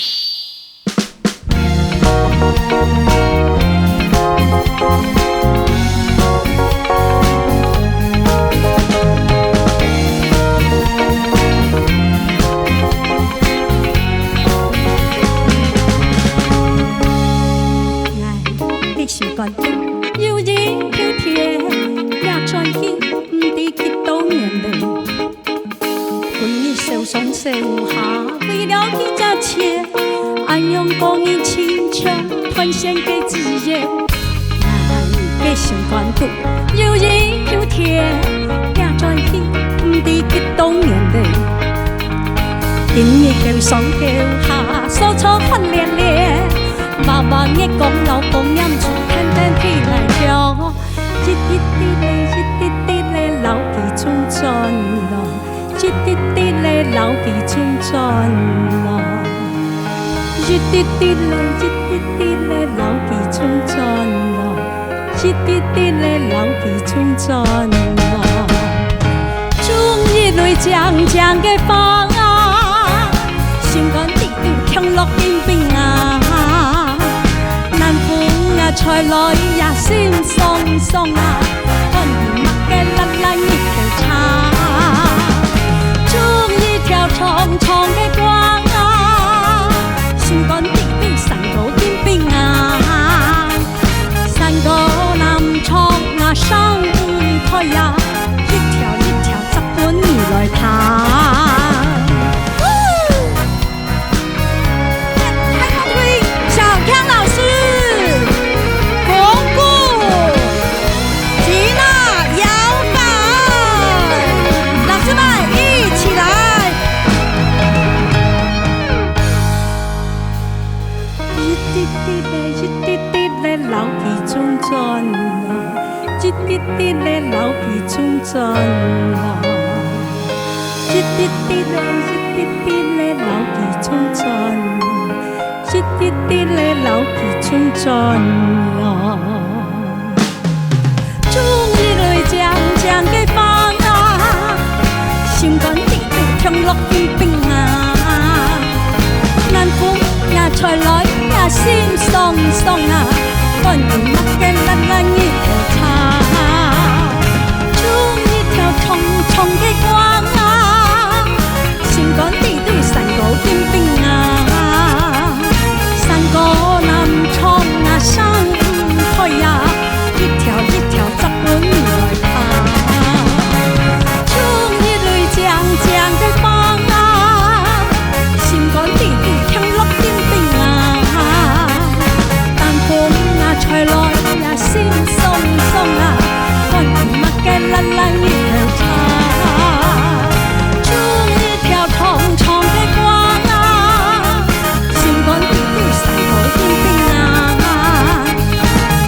的心肝肚有一口田，也轉去毋知幾多年了。 分你受上受下，為了幾隻錢，恁樣過日親像斷線个枝葉。𠊎个心肝肚有一口田，也轉去毋知幾多年了。今日後上後下，手足寒冽冽，望望月光，流光念珠，天天飛來飄。一滴滴咧，一滴滴咧，流佢衝轉來。 一滴滴咧流佢衝轉來，一滴滴咧，一滴滴咧流佢衝轉來，一滴滴咧流佢衝轉來。終日淚淨淨个花啊，心肝底肚降落冰冰啊。 南風啊，吹來也心酸酸啊，看你麼个辣辣日頭茶。種一條長長个光啊，心肝底肚山歌冰冰啊，山歌南唱啊，山開啊，一條一條摘分你來聽。 太空隊，小強老師，鼓鼓，吉娜搖擺，老師們一起來。一滴滴的，一滴滴的，流佢衝轉來。 一滴滴咧流佢衝轉來，一滴滴咧，一滴滴咧流佢衝轉來，一滴滴咧流佢衝轉來。終日淚淨淨个花啊，心肝底肚降落冰冰啊。 南風也吹來也心酸酸啊，看你麼个辣辣日頭茶。種一條長長个光啊，心肝底肚山歌冰冰啊，山歌南唱啊，山開啊，一條一條 摘分你來聽。終日淚淨淨个花啊，心肝底肚降落冰冰啊。南風啊，吹來也心酸酸啊，看你麼个辣辣日頭茶。種一條長長个光啊，心肝底肚山歌冰冰啊。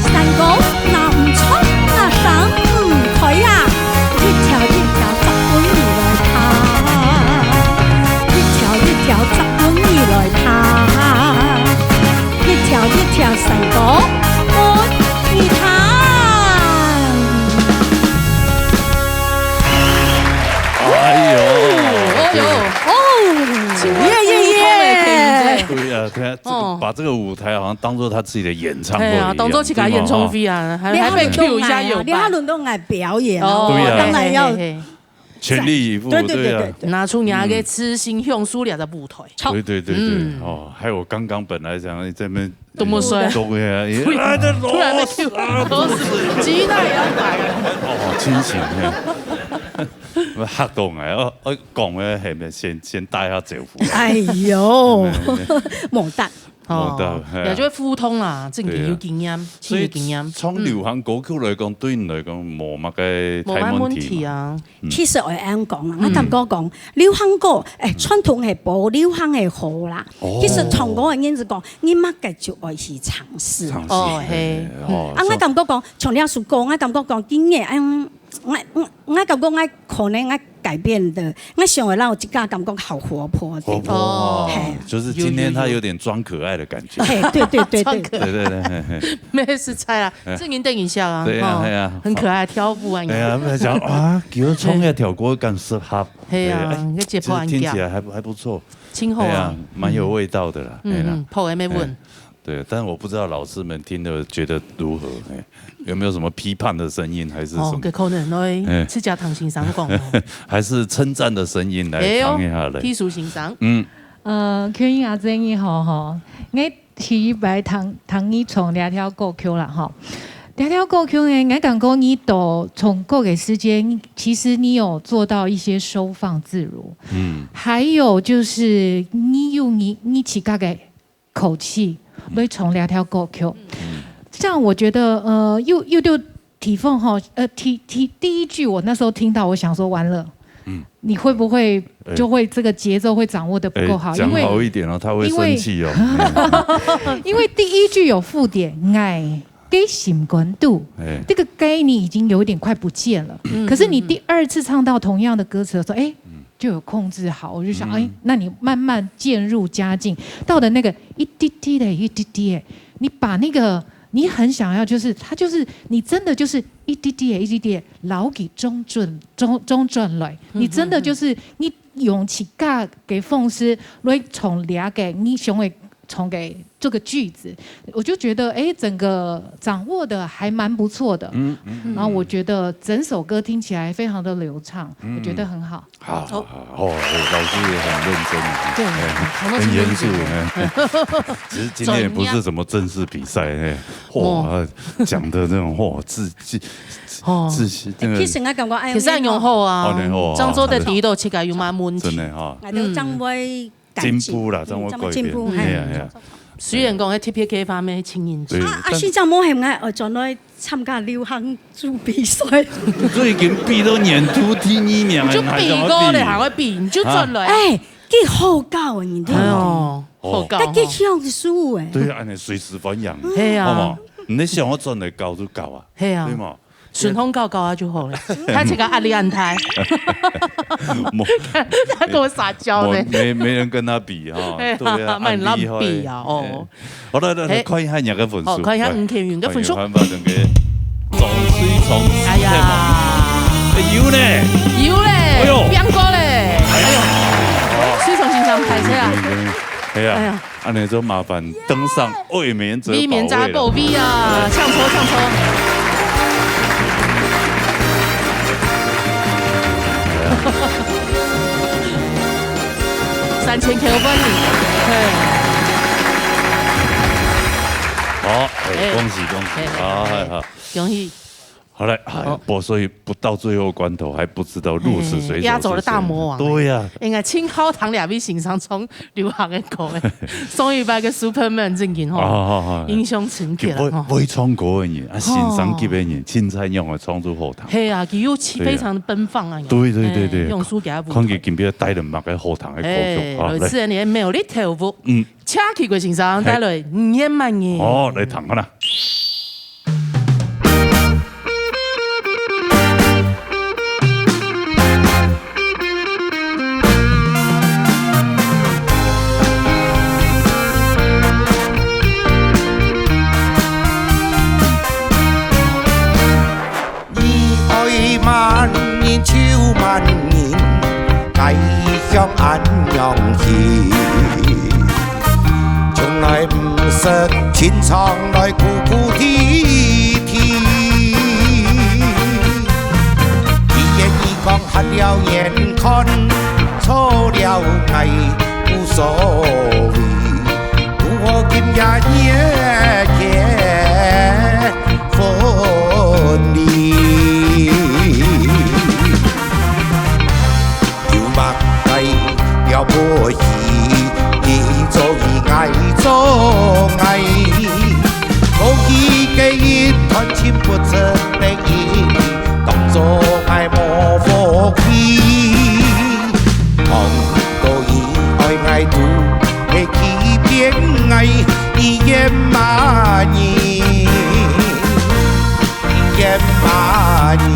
山歌南唱啊，山開啊，一條一條摘分你來聽，一條一條摘分你來聽，一條一條山歌分你聽。哎喲，哎喲，哦，耶耶耶！對啊，對啊，這個，哦。把這個舞台好像當作他自己的演唱會一樣，對啊，當作自家演唱會啊，對嗎？還，還被cue一下有吧？你還輪到𠊎表演哦，哦，對啊。當然要，嘿，嘿，嘿。全力以赴，對對對對啊。對對。拿出你那個痴心雄雄个舞台。對對對對，嗯。哦，害我剛剛本來想在那邊都没睡。都没睡。啊，这突然被Q，老师啊，老师，鸡蛋也要来了。哦，清醒，嘿。我吓到我，我，我讲个，嘿，先，先打一下招呼。哎呦，猛蛋。哦，猛蛋，嘿啊。也就會互通啦，正經有經驗，對啊。真有經驗。所以，從流行歌曲來講，嗯。對你來講，無麼个大問題嘛。無麼問題啊。 嗯。其實會恁講啦，嗯。我感覺講，流行歌，欸，傳統係無，流行係好啦。哦。其實唱歌个人是講，你麼个就愛去嘗試。嘗試，哦，嘿。嘿，哦，啊，我感覺講，像這首歌，我感覺講，今年，哎，我，我，我感覺我可能我改變的，我想要讓我自家感覺好活潑的。活潑哦，嘿。就是今天他有點裝可愛的感覺。嘿，對，對，對，對。裝可愛。對，對，對，嘿，嘿。沒事，猜啦。 哎。正經等一下啊，對啊，吼，哎呀。很可愛，跳舞啊，哎呀，你看。不要講啊，叫唱个跳歌更適合。嘿啊，哎，哎，你个節拍很強。其實聽起來還不，還不錯。真好啊。哎呀，蠻有味道的啦，嗯，哎呀。嗯，好，還沒問。哎，對，但我不知道老師們聽了覺得如何，哎，有沒有什麼批判的聲音，還是什麼？哦，這可能會，哎。自家聽先生講哦。還是稱讚的聲音來，哎喲，聽一下嘞。技術先生。嗯。呃，Q阿珍你好吼，我 第一擺聽，聽你唱這條歌曲啦，吼。這條歌曲呢，𠊎感覺你到唱歌个時間，其實你有做到一些收放自如。嗯。還有就是你用你，你自家个口氣來唱這條歌曲。嗯。這樣我覺得，呃，又，又，又 T-Fong吼，呃，第，第，第一句我那時候聽到，我想說完了，嗯。你會不會就會這個節奏會掌握得不夠好？哎，因為，講好一點哦，他會生氣哦。因為，因為第一句有附點，哎，个心肝肚，哎。這個个你已經有一點快不見了。嗯，可是你第二次唱到同樣的歌詞的時候，哎，嗯。就有控制好，我就想，嗯。哎，那你慢慢漸入佳境，到的那個一滴滴的，一滴滴的，你把那個 你很想要，就是，它就是，你真的就是一滴滴的，一滴滴的，摎佢裝轉，裝，裝轉來。嗯哼，你真的就是，嗯哼。你用自家个方式來唱這個你想要唱个這個句子，我就覺得，哎，整個掌握得還蠻不錯的。嗯，嗯，嗯。然後我覺得整首歌聽起來非常的流暢，嗯。我覺得很好。 好，好，好，好，哦，哎，老師也很認真啊，對，哎，很嚴肅，哎。其實今天也不是什麼正式比賽，哎，哇，講的那種，哇，自，自，哦。自，那個，其實我感覺，哎，其實很雄厚啊，哦，很雄厚啊。漳州个地道自家有嘛問題。真的哈。哎，都正會改進。進步啦，正會改變。正會進步，哎呀，嘿。哎呀。雖然講，哎，特別開發咩情形。對，啊，啊，但是這樣無閒，哎，轉來 參加流行組比賽。最近比到年度第二名，你就比過咧，還會比，你就轉來啊。哎，幾好搞啊，你聽。哎喲，好搞吼。但幾享受哎。對啊，恁樣隨時歡迎。係啊。好無？你想要轉來搞就搞啊。係啊。對嘛？順風搞搞啊就好了，他這個壓力很大。無，他跟我撒嬌呢。無，沒，沒人跟他比哈。哎呀，對啊，蠻難比啊，恁厲害。哦。哎。 好，來，來，來，嘿。看一下你个分數。好，看一下吳天雲个分數。來，看一下咱个總水總哎呀。哎，有呢。有嘞，哎喲。變高嘞。哎喲，水總先生，開車啊。哎呀，哎呀。恁樣就麻煩登上衛冕者寶位了。衛冕者寶位啊，請坐，請坐。 三千塊分你，嘿。好，哎，哎。恭喜，恭喜，哎，好，哎，好。恭喜。好嘞，哎呀，好。不，所以不到最後關頭還不知道鹿死誰手之心。哎，壓軸的大魔王。對呀。應該盡好聽這位先生唱流行的歌的，上一擺个Superman正經吼，哦，哦，哦。印象深刻啦，吼。會，會唱歌的人，啊，先生級的人，哦。凊彩樣个唱出好聽。 係啊，佢又氣，對啊。非常的奔放啊，對，對，對，對。哎，用手機啊，看佢今晡日帶了麼个好聽的歌曲，哎，啊，來。有次你沒有力跳舞，嗯。請奇怪先生帶來，嘿。五月滿月。哦，來聽看啦。 你愛滿人就滿人，該向恁樣去。從來毋識清唱來苦苦啼啼。既然你講喊了眼看，错了爱无所谓，故我今夜夜结婚礼。有么个了不起，你做你爱做爱，我一个一团情不值得一提，当作爱无福气。 红豆你爱爱都，黑起边爱，你也骂你，你也骂你，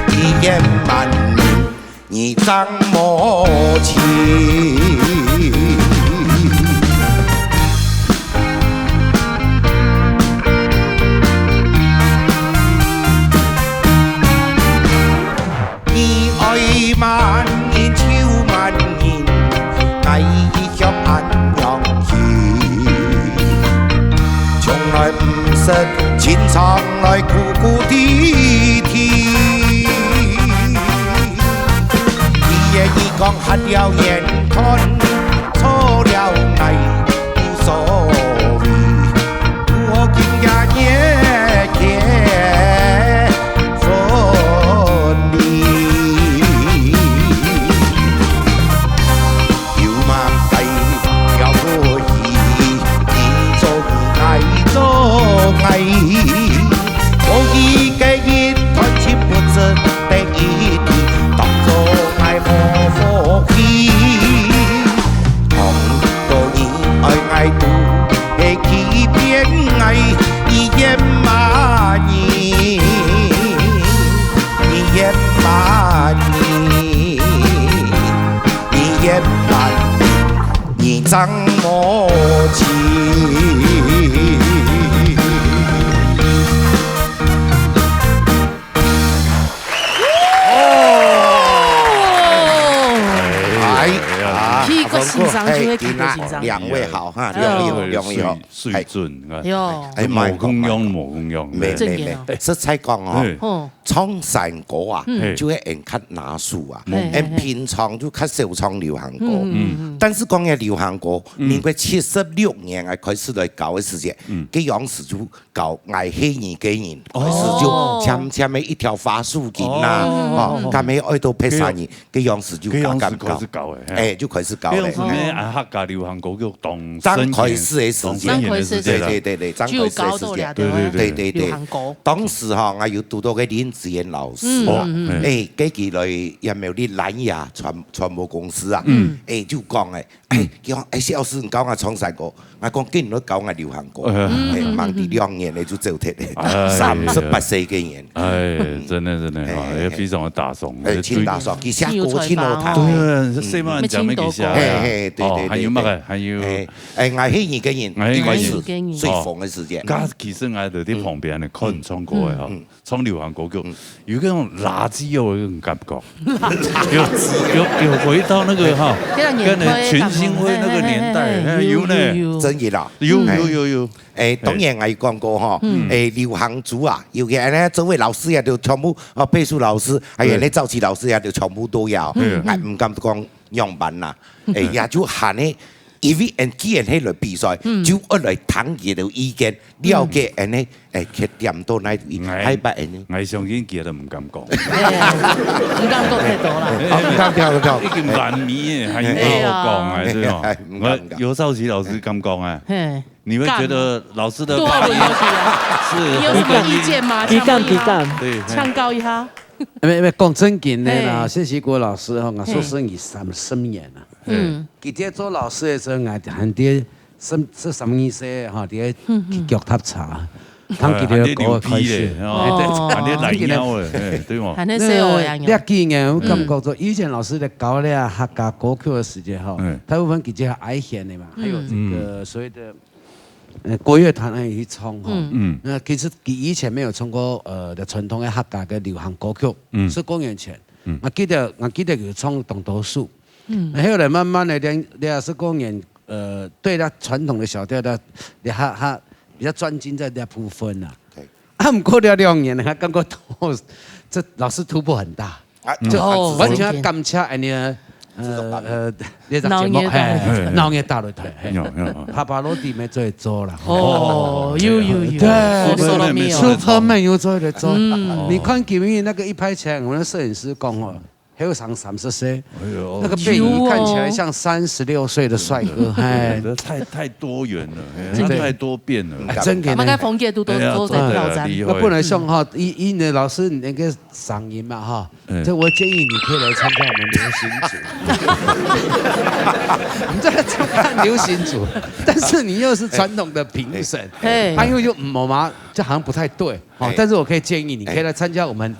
你也骂你，你张无情。 你爱罵人就骂人，爱一向恁样去，从来毋识清爽来哭哭啼啼。你也一讲瞎了眼看，错了爱，无所谓。 我今夜夜结婚礼。有么个了不起，你做你爱做爱，我一个一团情不值得一提，当作爱无福气。 红豆你爱爱都，黑起边爱，你也骂你，你也骂你，你也骂你，你张无情。 哦，哎哎呀，第一个欣赏就会，第一个欣赏。两位好哈，哎两位好，两位好，水水准啊，哟，哎，无共样，慢慢无共样，没真的哦没没，实在讲哦，哎嗯，唱山歌啊嗯，就会人看拿手啊，嘿嘿人平常就看小唱流行歌。嗯嗯但是讲个流行歌，民国七十六年啊开始来搞的时间，这样子就搞爱黑你个人，开始就哦浅浅的一条花束紧啦，哦哦，干咩爱到拍啥人，这样子就这样搞搞搞子开始，搞的，嘿哎，就开始搞嘞。这样子呢，啊，客家流行歌曲当刚开始的时间当盛行的时间啦刚开始的时间对对对对，刚开始就的时间。搞到了对对对流行歌。当时哈，我有读到个林子贤老师嗯哦，嗯嗯哎，给佢来也没有你蓝牙传传播公司啊，哎，就讲哎，哎，叫哎，谢老师，你教我唱山歌，我讲给你教我流行歌，哎，忙的两年呢就走脱了，哎三十八岁个人，哎，真的真的哈，哎也非常的打动，哎，对请大嫂，佢写歌请我弹，对，这谁嘛讲没给下嘿呀？嘿，对哦对，还有那个，对还有哎哎，我黑你个人，哎一开始我黑你个人最红的时间，他其实俺的在旁边的看唱歌的哈，唱流行歌曲，有个种垃圾哦，有种感觉，有有有回到那个哈，那个年代跟那群星辉那个年代，嘿嘿嘿哎有呢，有真的啦，有哎有有有，哎，当然我有讲过哈，哎，流行组啊，有个呢，这位老师也就全部啊，贝叔老师，还有那赵琪老师也就全部都要，哎，唔敢讲样板啦，哎，也就喊呢，因为俺既然黑来比赛，就要来听佢的意见，了解俺呢，哎，缺点到哪里，还把俺呢。我相信佢都唔敢讲，哎呀，你刚刚太多了。好，你看，跳跳跳，已经蛮迷的，还有好讲啊，对吧？哎呀我有赵琪老师敢讲啊，嘿，你会觉得老师的多发音问题啊，你有什么意见吗？几干几想问他干，对，劝告一下。没没讲正经的啦，嘿谢谢郭老师哈，我嘿说生意三十年了。嗯，佢爹做老师的时候，我还爹三这三十岁哈，爹去脚踏茶，哎当佢爹还得牛皮搞开始嘞，。哦，还得懒腰嘞，哎，对吗？还能说哦，那样那几年我感觉说，以前老师在搞那客家歌曲的时间哈嗯，大部分比较爱弦的嘛，还有这个所谓的呃国乐团还有去唱哈。嗯嗯那其实以前没有唱过呃的传统的客家的流行歌曲，嗯十多年前，嗯我记得我记得有唱《东头树》，嗯，那后来慢慢的两两十多年，呃，对他传统的小调的，他他比较专精在这部分啊。对啊，毋过了两年，他感觉都這老師突破很大，啊，就哦，完全要感謝恁呢，呃，呃，這檔節目，鬧熱大，嘿，鬧熱大擂台，嘿。有，有，有。Pavarotti乜做得做啦，吼。哦，有，有，有。對，哦，Solo Mio。Superman又做得做。嗯。你看今日那個一拍起來，我們的攝影師講哦，還有上三十歲，哎呦。那個背影看起來像三十六歲的帥哥，嘿。這太，太多元了，嘿，對。他太多變了。哎，真的呢。他們該風格都，都，對啊，都在挑戰。真的厲害。那不能像哈，以，以你的老師，你那個 嗓音嘛，哈，嗯。這我建議你可以來參加我們流行組。你在參加流行組，但是你又是傳統的評審，嘿。啊，因為又，嗯，嘛，這好像不太對，哈，嘿。但是我可以建議你可以來參加我們，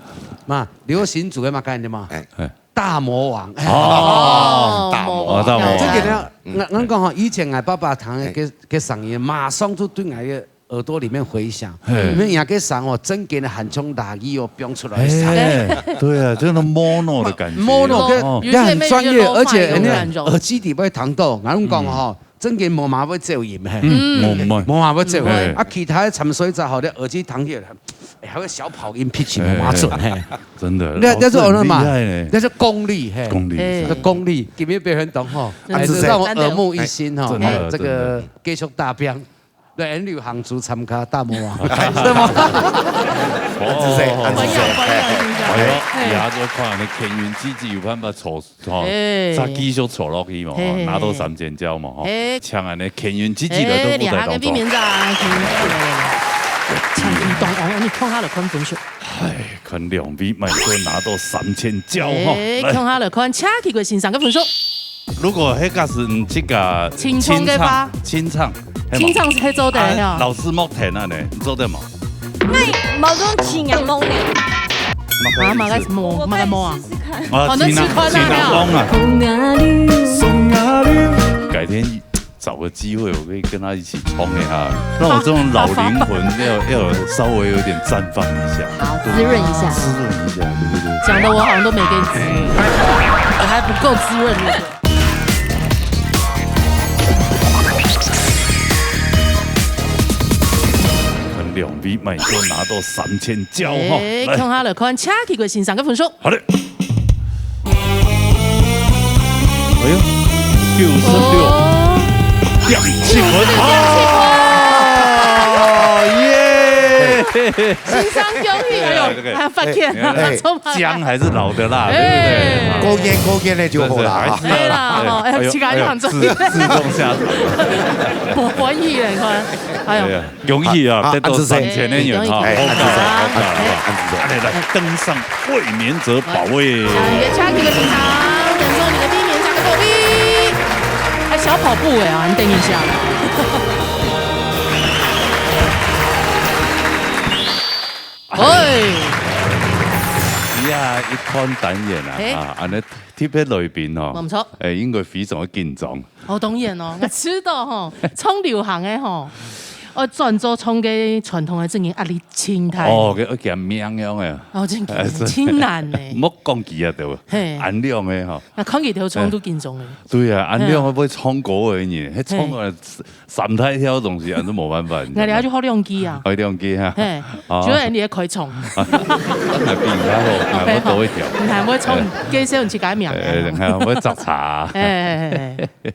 嘛，流行組的嘛，看見嗎？哎。大魔王，哎。哦，大魔王。哦，大魔王。這個呢，嗯。𠊎，𠊎講哈，以前𠊎爸爸聽个，哎。个，个聲音，馬上就對𠊎个 耳朵裡面回響，嘿。你們兩個聲哦，真正个喊衝打一哦，飆出來。哎，對啊，這種mono的感覺。Mono，哦。跟，有些妹妹就很專業，而且人家耳機底會聽到，𠊎講吼，嗯。真正無嘛會走音，嘿。嗯。無嘛。無嘛會走音。嘿。啊，其他的參賽者吼，你耳機聽起來，哎，還有小跑音，pitch無嘛準，嘿。真的，那，那是老師很厲害呢。那是功力，嘿。功力。嘿。那功力，今天別人懂吼，真的。哎，讓我耳目一新吼，真的，哎，這個真的。繼續打拼。 對，流行組參加大魔王，是嗎？哦，真是，真是。歡迎，歡迎，歡迎。哎喲，嘿。也就看你kendall姊姊有辦法坐，吼，哎。再繼續坐落去嘛，吼，嘿，嘿，嘿。拿到三千塊嘛，吼。哎。請恁呢kendall姊姊來到舞台當中。哎，你還有個避免站，kendall姊姊來了。請你動哦，你看下來看分數。哎，看兩位，嘛就拿到三千塊吼。哎，來。看下來看，請佢个先生个分數。 如果迄个是你自家清唱个話。清唱，清唱，係無？清唱係做得啊，吼。老師莫彈啊呢，你做得無？那某種清唱呢？啊，嘛該什麼，嘛該麼啊？我可以試試看。啊，哦，那試看啊，清唱，清唱風啊。改天找個機會，我可以跟他一起衝一下，讓我這種老靈魂要，要稍微有點綻放一下。好，滋潤一下。滋潤一下，對不對？講得我好像都沒給你滋潤，我還不夠滋潤，對不對？ 兩位嘛就拿到三千塊吼。哎，來。看下來看，請佢个先生个分數。好嘞。哎喲，九十六點七分。哦。哦，耶！先生恭喜，哎喲，對，對，對。還發現，哎，哎，充滿了。薑還是老的辣，哎。對不對？高煙，高煙的就好啦。對，對，還是要辣。對啦，吼，哎，哎喲，自家就很重要。哎喲，自，自動下台。無歡喜了，你看，哎喲。哎呀。 恭喜啊，啊，得到三千个銀哈，哎，恭喜，恭喜，恭喜，恭喜。來，來，登上衛冕者寶位。啊，也請你个先生，登上你个衛冕者个寶位。哎，小跑步哎啊，你等一下。哎。呀，一款單元啊，哎。啊，恁呢特別來賓哦，無錯。哎，應該非常的緊張。 哦，當然哦，𠊎知道吼，唱流行个吼，愛轉做唱个傳統个，真个壓力真大。哦，佢，佢命樣个。哦，真个，哎，是。真難呢。莫講佢啊，對無？嘿。恁樣个吼。那看佢頭唱都緊張个。哎，對啊，恁樣个會唱歌个人，嘿。佢唱个三大調東西，還是無辦法，你知道嗎？那你要去學兩句啊。學兩句哈。嘿，哦。就係你个開場。那比較好，還會多一條。你還會唱，哎。介紹你自家个名。哎，還會摘茶。哎，哎，哎，哎。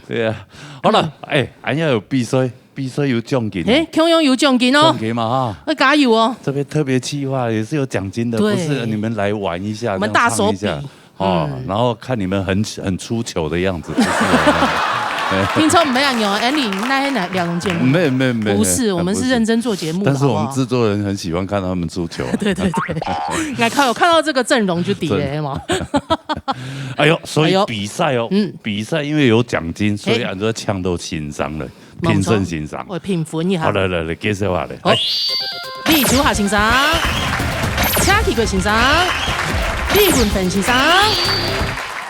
對啊，好了，嗯。哎，恁樣有比賽，比賽有獎金哦。哎，共樣有獎金哦。獎金嘛哈。要加油哦。這邊特別企劃也是有獎金的，對。不是你們來玩一下，我們大手筆。這樣唱一下，哦，嗯。然後看你們很，很出糗的樣子，不是哦。聽說毋係恁樣哦，Andy，那天來聊天節目。沒有，沒有，沒有，不是，我們是認真做節目的，但是我們製作人很喜歡看他們出糗啊。好不好？對，對，對。你看，有看到這個陣容就知了嘛。真的。哎喲，所以比賽哦，哎喲。嗯。 比賽因為有獎金，所以，哎。恁樣請到先生了，評審先生。我評分一下。好，來，來，來，介紹下來。好。來。李秋霞先生，車啟貴先生，李文芬先生。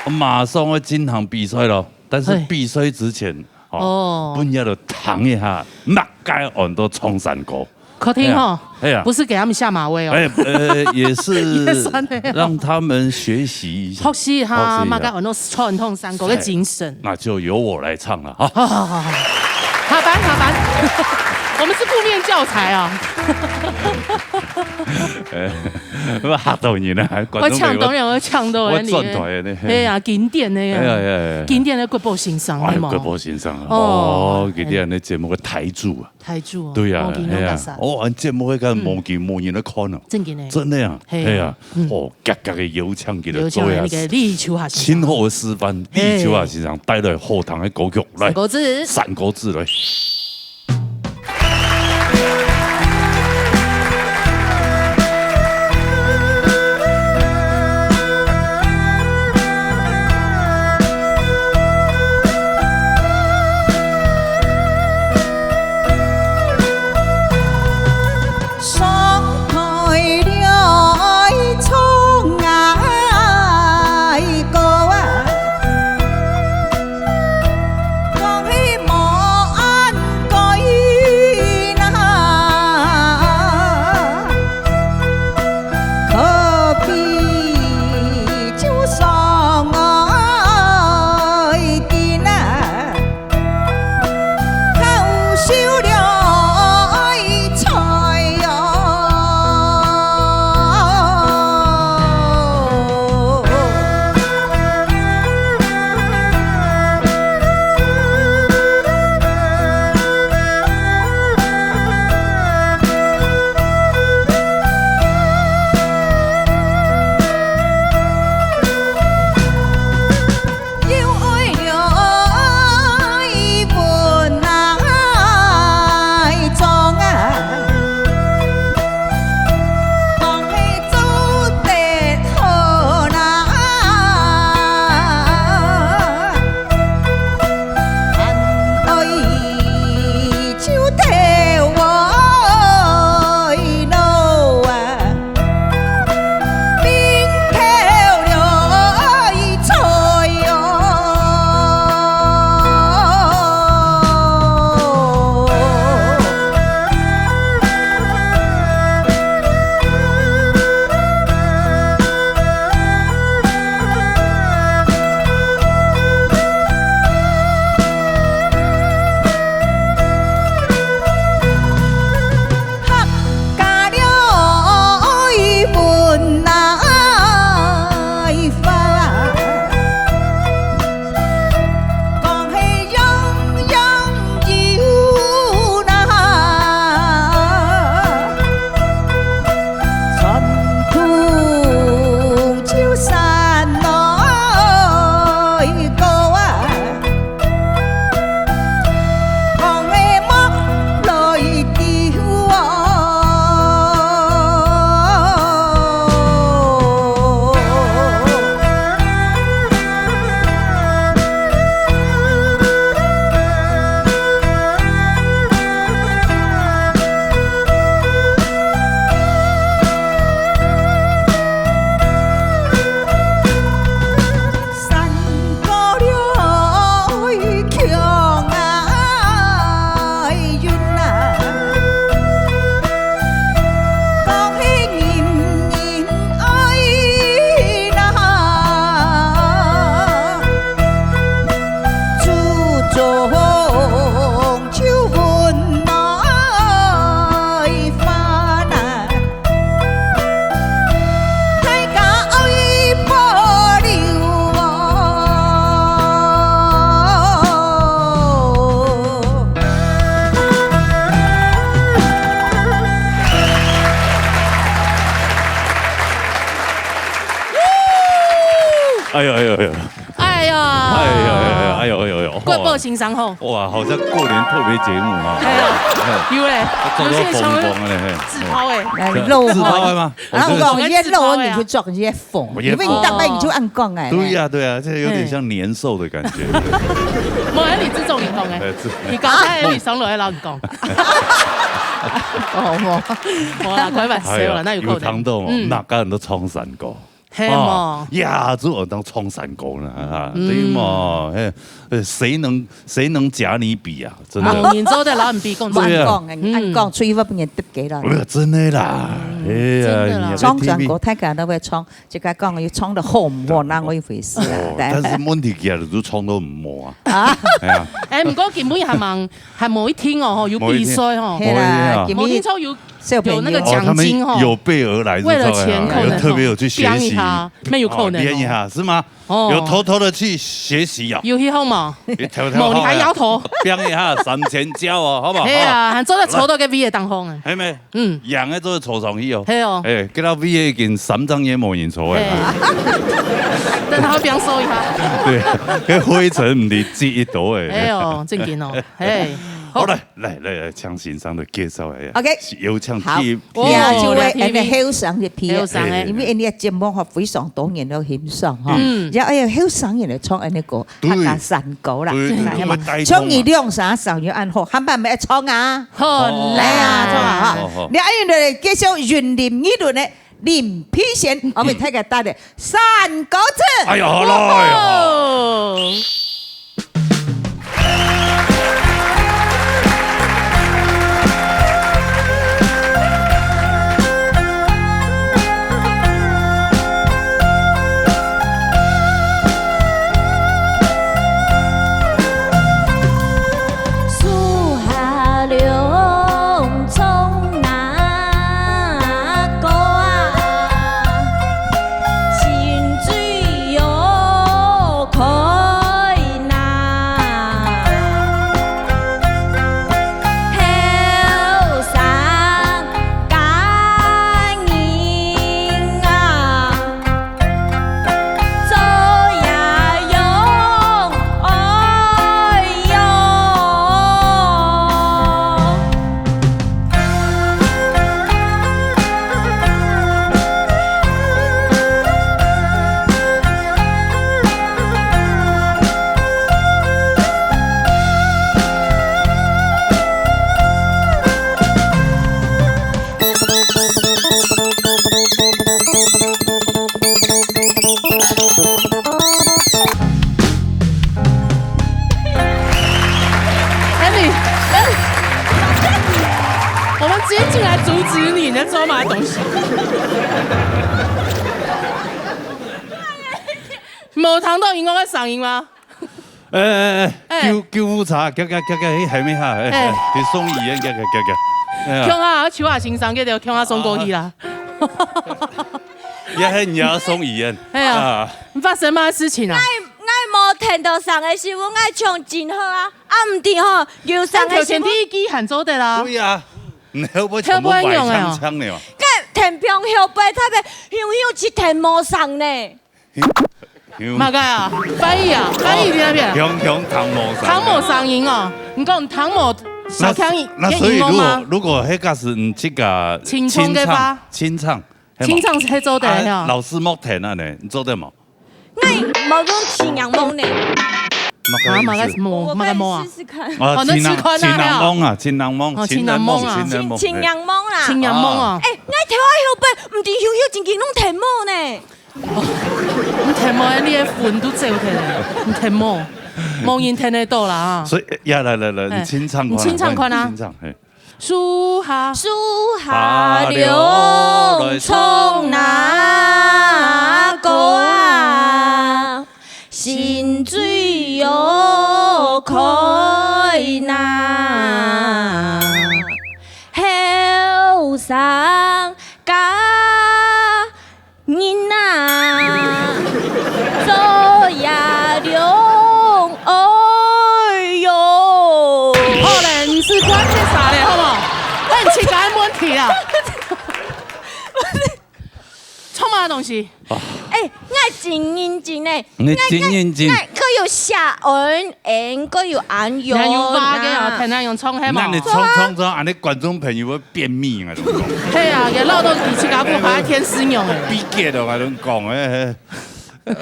馬上要進行比賽了，但是，哎。比賽之前，哦，哦。分大家聽一下，麼个恁樣唱山歌。 確定吼？哎呀，哎呀。不是給他們下馬威哦。哎，呃，也是也算的哦。讓他們學習一下。學習哈，學習一下。麼个恁樣傳統山歌个精神。那就由我來唱了哈。好，好，好，好。下班，下班。我們是負面教材啊。哎，嚇到人啊！觀眾朋友，我嗆到人，我嗆到人，我轉台的呢。哎呀，經典的呀，哎呀，哎呀，哎呀。經典的國寶先生，哎，係無？國寶先生啊，哦，哦，經典的節目个台柱啊。台柱哦，對呀，毛巾攏捾散。哎呀，哦，恁節目會看毛巾，嗯。無人來看啊。正經的。真的啊，嘿。哎呀，嗯。哦，格格个邀請佢來做呀。邀請那個李秋霞先生。真好个示範，李秋霞先生帶來好聽个歌曲，來，三國志。三國志來。 上台了唱哀歌啊，講起無恁該啦，可比就上愛緊啊。 好秀了愛菜哦。 又愛了愛文愛章啊，講係做得好啦，還愛 就頭愛路啊，並頭了愛菜哦。 客家了愛文愛話，講係樣樣有啦，傳統就山內歌啊。 山歌了愛強愛韻啊，講係人人愛啦，祖宗就分來還啊。 大家愛保留哦。哎呦，哎呦，哎呦。 哎呀，哎呀，哎呀，哎呦，哎呦，哎呦，國寶先生吼。哇，好像過年特別節目啊。哎呀，哎，有嘞，他做到有些成為風光了，嘿。自拋哎。來，漏自拋的嗎？啊，我講一漏，你就作一風，因為你大概你就恁講哎。對呀，對呀，這有點像年獸的感覺。無，你自重你講哎，哎，自你剛才你上來讓你講。哦，無啦，開玩笑啦，哎呀，那有可能。有聽到無？嗯。那個人都唱山歌。 係無？哦，呀，這我當唱山歌呢，啊，嗯。對嘛，嘿，呃，誰能，誰能假你比啊？真的。無人做得摎人比，講真。對啊。恁講，嗯。恁講，所以我不能得給了。哎呀，真的啦。嗯，哎呀，真的啦。你也在聽唱山歌，大家都會唱，自家講又唱得好毋好，哦，那麼一回事啊。哦，但是問題佢就唱到毋好啊。啊。哎呀。哎，毋過今晡日還蠻，還無一定哦，吼，有比賽吼。無一定啊。係啦，無一定啊。今晡日無聽說有小朋友。有那個獎金吼。哦，他們有備而來，為了錢可能吼，有特別有去學習。拼一下，沒有可能哦。哦，拼一下，是嗎？哦。有偷偷地去學習啊？有去學嗎？你偷偷學啊。無，你還搖頭。拼一下，三千招哦，好不好？係啊，還做得坐到該位个當中啊。係咩？嗯。贏个做得坐上去哦。係哦。哎，今仔日已經三隻月無人坐个。係。等下放鬆一下。對，該灰塵毋係積一多哎。哎喲，正經哦，嘿。好，來，來，來，來，請先生來介紹一下。OK。有請好，第一批。哇，就係恁樣後生个批。後生个。因為𫣆俚个節目吼，非常多人都欣賞吼。嗯。然後，哎呀，後生人來唱恁樣歌，對。客家山歌啦。對，對，哎呀，對，對，唱一兩三首就恁好，下擺愛唱啊。好，來啊，唱啊，哈。好，好。你愛用來介紹雲林議論个林pisien，我們大家帶來山歌子。哎呀，好啦，哎呀。哇哦。 樹下龍衝那個啊，心水又開那。後生家人啊， 做也勇，愛勇。 Andy，Andy，我們直接進來阻止你，你在做什麼東西？沒有聽到音樂的聲音嗎？ 哎，哎，哎，哎。救，救護車，遽，遽，遽，遽，去海面下，哎，哎。哎，去送醫院，遽，遽，遽，遽。哎呀。共下，邱華先生，記得共下送過去啦。啊。也還你要送醫院。哎呀，啊。你發生麼个事情啊？𠊎，𠊎無聽到聲个時候，𠊎唱真好啊。啊，毋知吼，有聲个時候。哎，頭前第一句還做得啦。對啊，你會不會全部崴嗆嗆的嘛？後背用的哦。𠊎天平後背，特別雄雄一聽無聲呢。 麼个啊？翻譯啊？翻譯在那邊。雄雄聽無聲。聽無聲音哦。你講聽無，小強音，那，那所以如果，音樂嗎？如果那個是你這個清唱的話？清唱，清唱，係無？清唱係做得，啊，係哦。老師莫彈啊呢，你做得無？𠊎無講清唱夢呢。啊，麼个意思？麼个夢，麼个夢啊？我可以試試看。啊，哦，那試看啊，清唱夢啊，清唱夢，哦，清唱夢啊。清唱夢，清唱夢，清唱夢啦。哎。清唱夢哦。哎，𠊎頭下後背，毋知雄雄真經攏聽無呢。 哦，你聽無，你个魂都走忒了，你聽無，無人聽得到啦啊。所以，呀，來，來，來，哎，你清唱看啊，你清唱看啊。你清唱，嘿。樹下，樹下龍衝那個啊，心水又開那，後生家 人啊，做也勇，哎喲。好咧，毋使管這儕咧，好無？問自家个問題啦。創麼个東西？哎，𠊎真認真呢。你真認真。𠊎，𠊎，𠊎有寫恩恩，𠊎有恁樣。你還有畫个哦，啊。聽恁樣唱，係無？那你唱，唱，唱，恁樣觀眾朋友會 便秘啊，都講。係啊，也鬧到比自家不還天使娘欸。畢業了，還能講，哎，哎。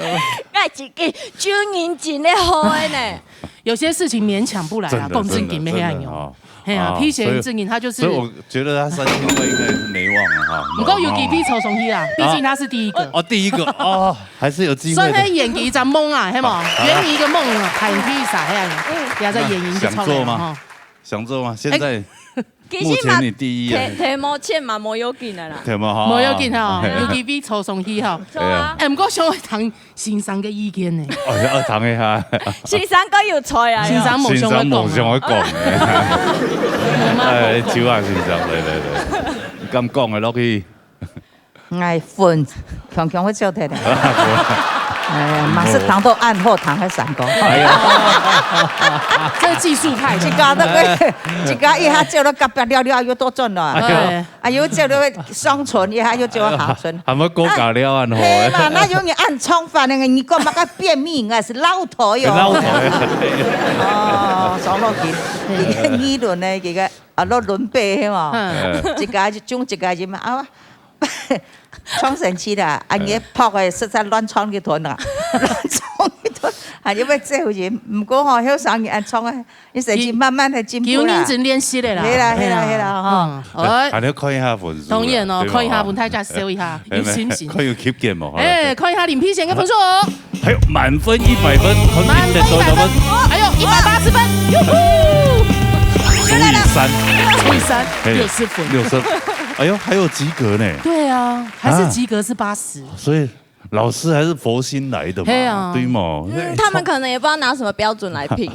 𠊎自己就認真个好个呢。有些事情勉強不來啊，真的，講正經个，真的，真的，係啊。哦。係啊，哦，pisien正經，他就是，所以，所以我覺得他三千塊應該是沒望了哈，毋過有機會坐上去啊，畢竟他是第一個。哦，第一個，哦，還是有機會的。算係圓佢一隻夢啊，係無？好，好啦。圓你一個夢啊，還可以啥，係啊，也在演一個想做嗎？創業嘛，哈。 想做嗎？現在，哎，其實嘛，目前你第一啊。提，提無錢嘛，無要緊个啦。提無，哈。無要緊哈，嘿。有機會坐上去哈。對啊。哎，毋過想愛聽先生个意見呢。哦，要聽一下。先生个有才啊。先生無想愛講啊。先生無想愛講。無嘛好講。哎，邱華先生，來，來，來。敢講个落去？𠊎粉強強會走忒个。哎呀，嘛係聽到恁好聽个山歌。哎呀，這技術派的。自家那個，自家一下走到隔壁了了，又倒轉來。哎呀，啊，又走到上村，一下又走到下村。還會過加了恁好。係啦，哪有你恁唱法呢？你講麼个便秘，𠊎係老頭喲。老頭呀。哦，上落去，這個議論呢，這個啊，落輪背係嘛？嗯。一家就中一家人嘛，啊， 創生期啦，啊，你拍个實在亂撞一通啊，亂撞一通，還有要走人。毋過吼，後生人恁撞啊，你身體慢慢个進步啦。有認真練習个啦。係啦，係啦，係啦，吼。嗯，好。還要看一下分數啦，當然咯，對吧？看一下分，大家笑一下，有信心。看有吸引無？哎，看一下林佩贤个分數哦。還有滿分一百分，滿分一百分，還有一百八十分，喲呼！除以三。除以三，嘿，六十分。六十。哎呦，還有及格呢。對啊，還是及格是八十。啊，所以老師還是佛心來的嘛，嘿啊。對嘛？嗯，他們可能也不知道拿什麼標準來評。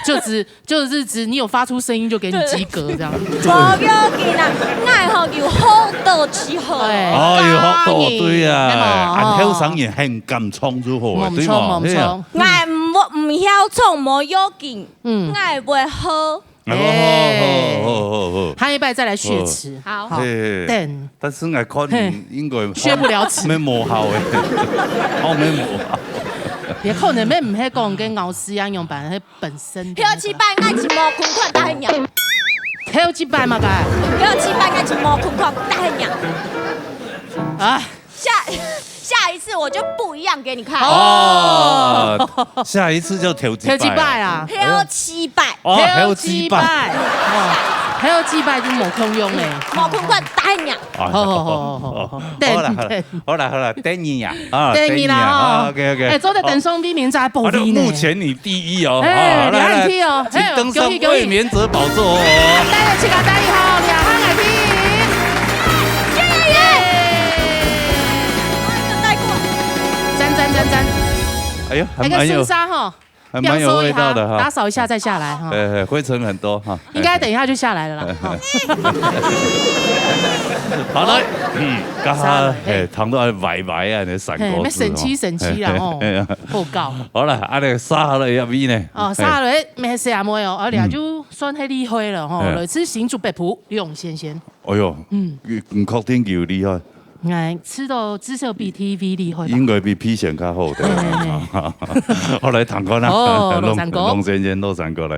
就只，就是只你有發出聲音就給你及格這樣。無要緊啊，𠊎吼有好多之後。哎。哦，有好多，對啊，嘿嘛，恁後生人很敢衝就好了，對嘛？無錯，無錯。嘿啊。𠊎毋，毋曉衝，無要緊，嗯。𠊎會好。 哎，好，好，好，好，好，好。下一拜再來雪恥。好。好，嘿，嘿。等。但是𠊎看你應該，嘿，學不了恥。無效誒，後面無效。也可能也毋係講跟老師一樣樣吧，係本身的那個。後一擺𠊎就無款款答應你。後一擺嘛，該。後一擺𠊎就無款款答應你。啊。 下，下一次我就不一樣給你看。哦，下一次就頭幾擺啊。頭幾擺啊。頭幾擺。哦，頭幾擺。頭幾擺。哦，頭幾擺就無空用咧。無空管打你啊。哦，好，好，好，好，好。好啦，好啦，等，等。好啦，好啦，等你啊，啊，等你啦，等你啊，哦。啊，OK，OK。哎，做得等雙比名在補位呢。啊，目前你第一哦。哎，啊，來，來，你還第一哦。請登上衛冕者寶座哦。哎，恭喜，恭喜。來，來，自家帶一下，兩項來聽。 耶耶耶！讚讚讚讚！哎呦，還蠻有，那個sunsaah吼，還蠻有味道的哈。不要說一下，打掃一下再下來哈。哎，哎，灰塵很多哈。應該等一下就下來了啦，哈。好了，嗯，剛剛，沙拉，嘿。哎，糖都還歪歪啊，那閃光嘿，那神奇神奇啦，吼，嘿，嘿，嘿。報告。好了，啊，那個沙拉要味呢？哦，沙拉，哎，沒事啊，沒有，而且就算很厲害了，吼，嗯。來自新竹北埔，李勇先生。 哎喲，嗯。你，你確定佢有厲害？哎，吃到至少比T V厲害吧？應該比P先較好的。嘿，嘿，嘿。好，來，聽看啊。哦，龍，龍山哥。龍先生，龍山哥來。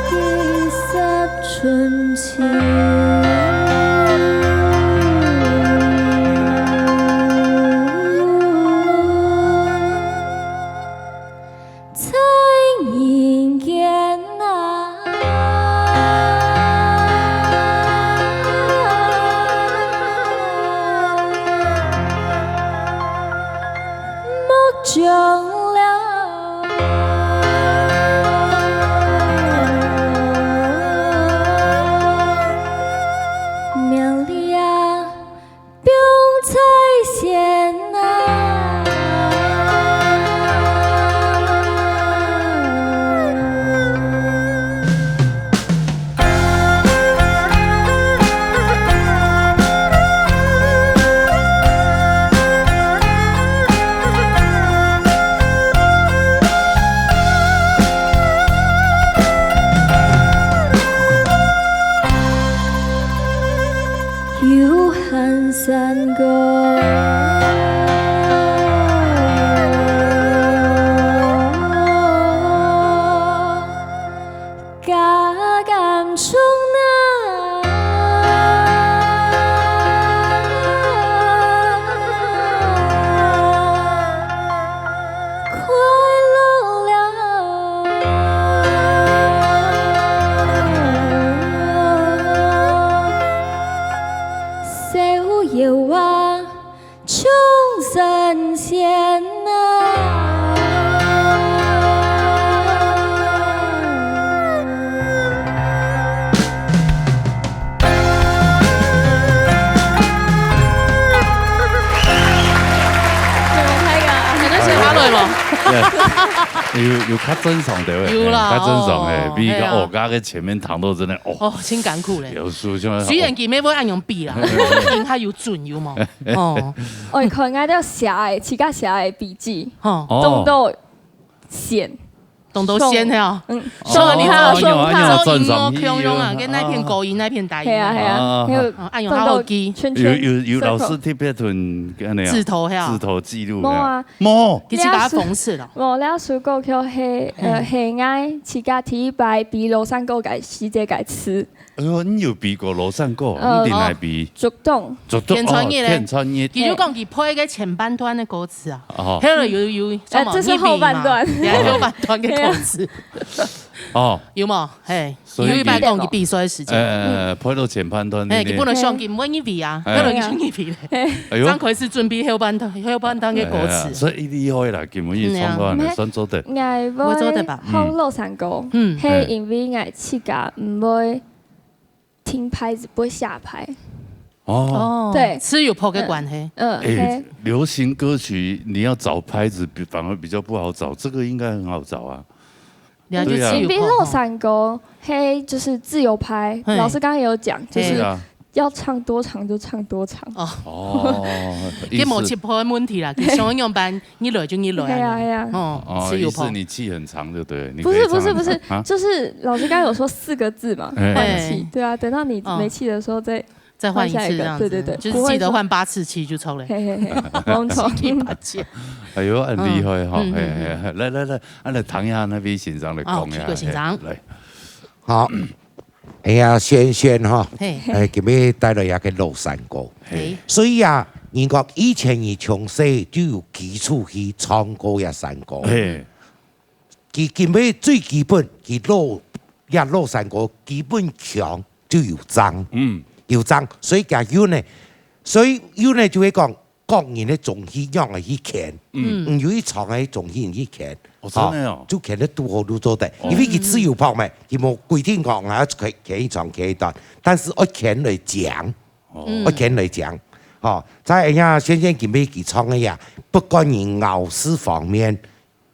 第十春秋。在人間啊，莫將了命裡啊，放在先啊。對無？有，有較正常个，有啦，較正常个，哦，比較，係啊。哦，剛剛前面談到真的，哦，哦，真艱苦咧。有時候就，雖然佢乜會恁樣比啦，佢較有準，有無？哦，哦，看𠊎兜寫个，自家寫个筆記，吼。哦。當多線。當多線係啊。嗯。哦，所以你哦，哦，哦，哦，做音樂共樣啊，哦，哦，跟那片高音，那片低音。係啊，係啊，啊。還有哦，恁樣較好記。當多圈圈，有，有，有老師特別同，circle。恁樣啊，指頭係啊。指頭記錄，無啊。係啊。無。其實把它諷刺了。無，這首歌曲係，呃，嗯。係𠊎自家第一擺比老山歌个時節个詞。哎喲，你有比過老山歌？呃，你在哪比？竹東。竹東，天穿日咧。哦，天穿日。佢就講佢配个前半段个歌詞啊。哦。後來有，有，呃，這是後半段。什麼？你比嘛？你還後半段个歌詞。哦。有無？嘿，所以有一擺講佢比賽个時間。呃，配到前半段，嘿，你，你本來想佢毋會入去啊，哎。後來佢就入去咧。哎喲。張奎是準備後半段，後半段个歌詞。哎呀，所以厲害啦，根本一唱歌呢，嗯，啊。算做得。𠊎會做得吧？學老山歌，嗯。係因為𠊎自家毋會 聽拍子，不會下拍。哦。對。自由拍个關係。嗯，嗯，哎，嘿。流行歌曲你要找拍子比，反而比較不好找，這個應該很好找啊。了解，對啊。自由拍，因為老山歌，嘿，就是自由拍，嘿。老師剛剛有講，就是嘿。對啊。要唱多長就唱多長。哦。哦，佢無切拍个問題啦，佢想要樣般 你來就你來啊。係啊，係啊。哦，哦，自由拍。意思你氣很長就對了，你可以唱很長。不是，不是，不是，啊？就是老師剛剛有說四個字嘛，哎。換氣。哎。對啊，等到你沒氣的時候再，哦。再換一次這樣子，對，對，對，就是記得換八次氣就著了。不會錯。嘿，嘿，嘿，沒錯。氣八千。哎喲，很厲害哈，嗯，嗯，嘿，嘿，嗯。嘿，來，來，來，啊，來，聽一下那位先生來講一下，哦，徐貴先生。嘿，來。好。 哎呀，璇璇哈，嘿。哎，今日帶來一個老山歌。嘿。所以啊，人講以前你從細就有基礎去唱歌也山歌。嘿。佢今日最基本，佢老，也老山歌，基本腔就有正。嗯。有正，所以佢有呢，所以有呢就會講， 各人个中氣仰仔去牽，嗯。嗯，有一場个中氣去牽，哦，真的哦。啊，就牽得堵好就做得，哦。因為佢自由拍嘛，佢無規定講啊，牽，牽一場牽一段，但是愛牽來講，哦。愛牽來講，吼，在人家先生今日佢唱个呀，不管你咬字方面，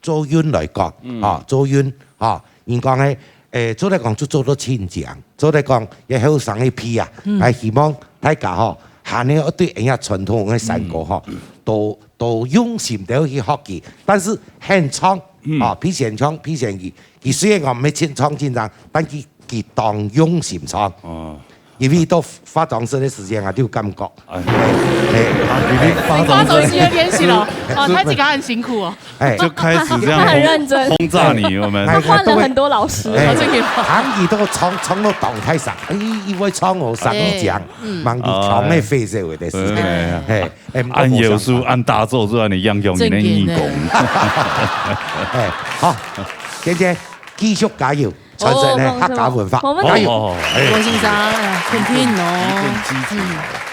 做韻來講，嗯。吼，做韻，吼，人講个，誒，做得講就做到親像，做得講，也後生一批啊，嗯。還希望大家吼，還係愛對人家傳統个山歌吼，嗯。多，多用心地去學習。但是現場，嗯。吼，比現場，比現佢，佢雖然講毋係清唱清唱，但佢，佢當用心唱。哦。 因為到化妝師个時間啊，就有感覺。哎。嘿。啊，因為化妝師。你化妝師个練習咯，哦，是。他自家很辛苦哦。哎。就開始這樣轟，他很認真。轟炸你，有沒有？他換了很多老師。哎，哦，這個。行佢都唱，唱到當大聲，哎，佢會唱哦，聲音強，哎，嗯。望佢唱个飛色有的是。哦。對，對，對。嘿，哎，按有數，按大奏，按你樣樣，你的義工。正經的。哎，好，天天繼續加油。 傳承呢，哦，客家文化。好，好，好。加油！哦，哦，哎。郭先生，哎呀，肯定哦。基本基礎。嗯。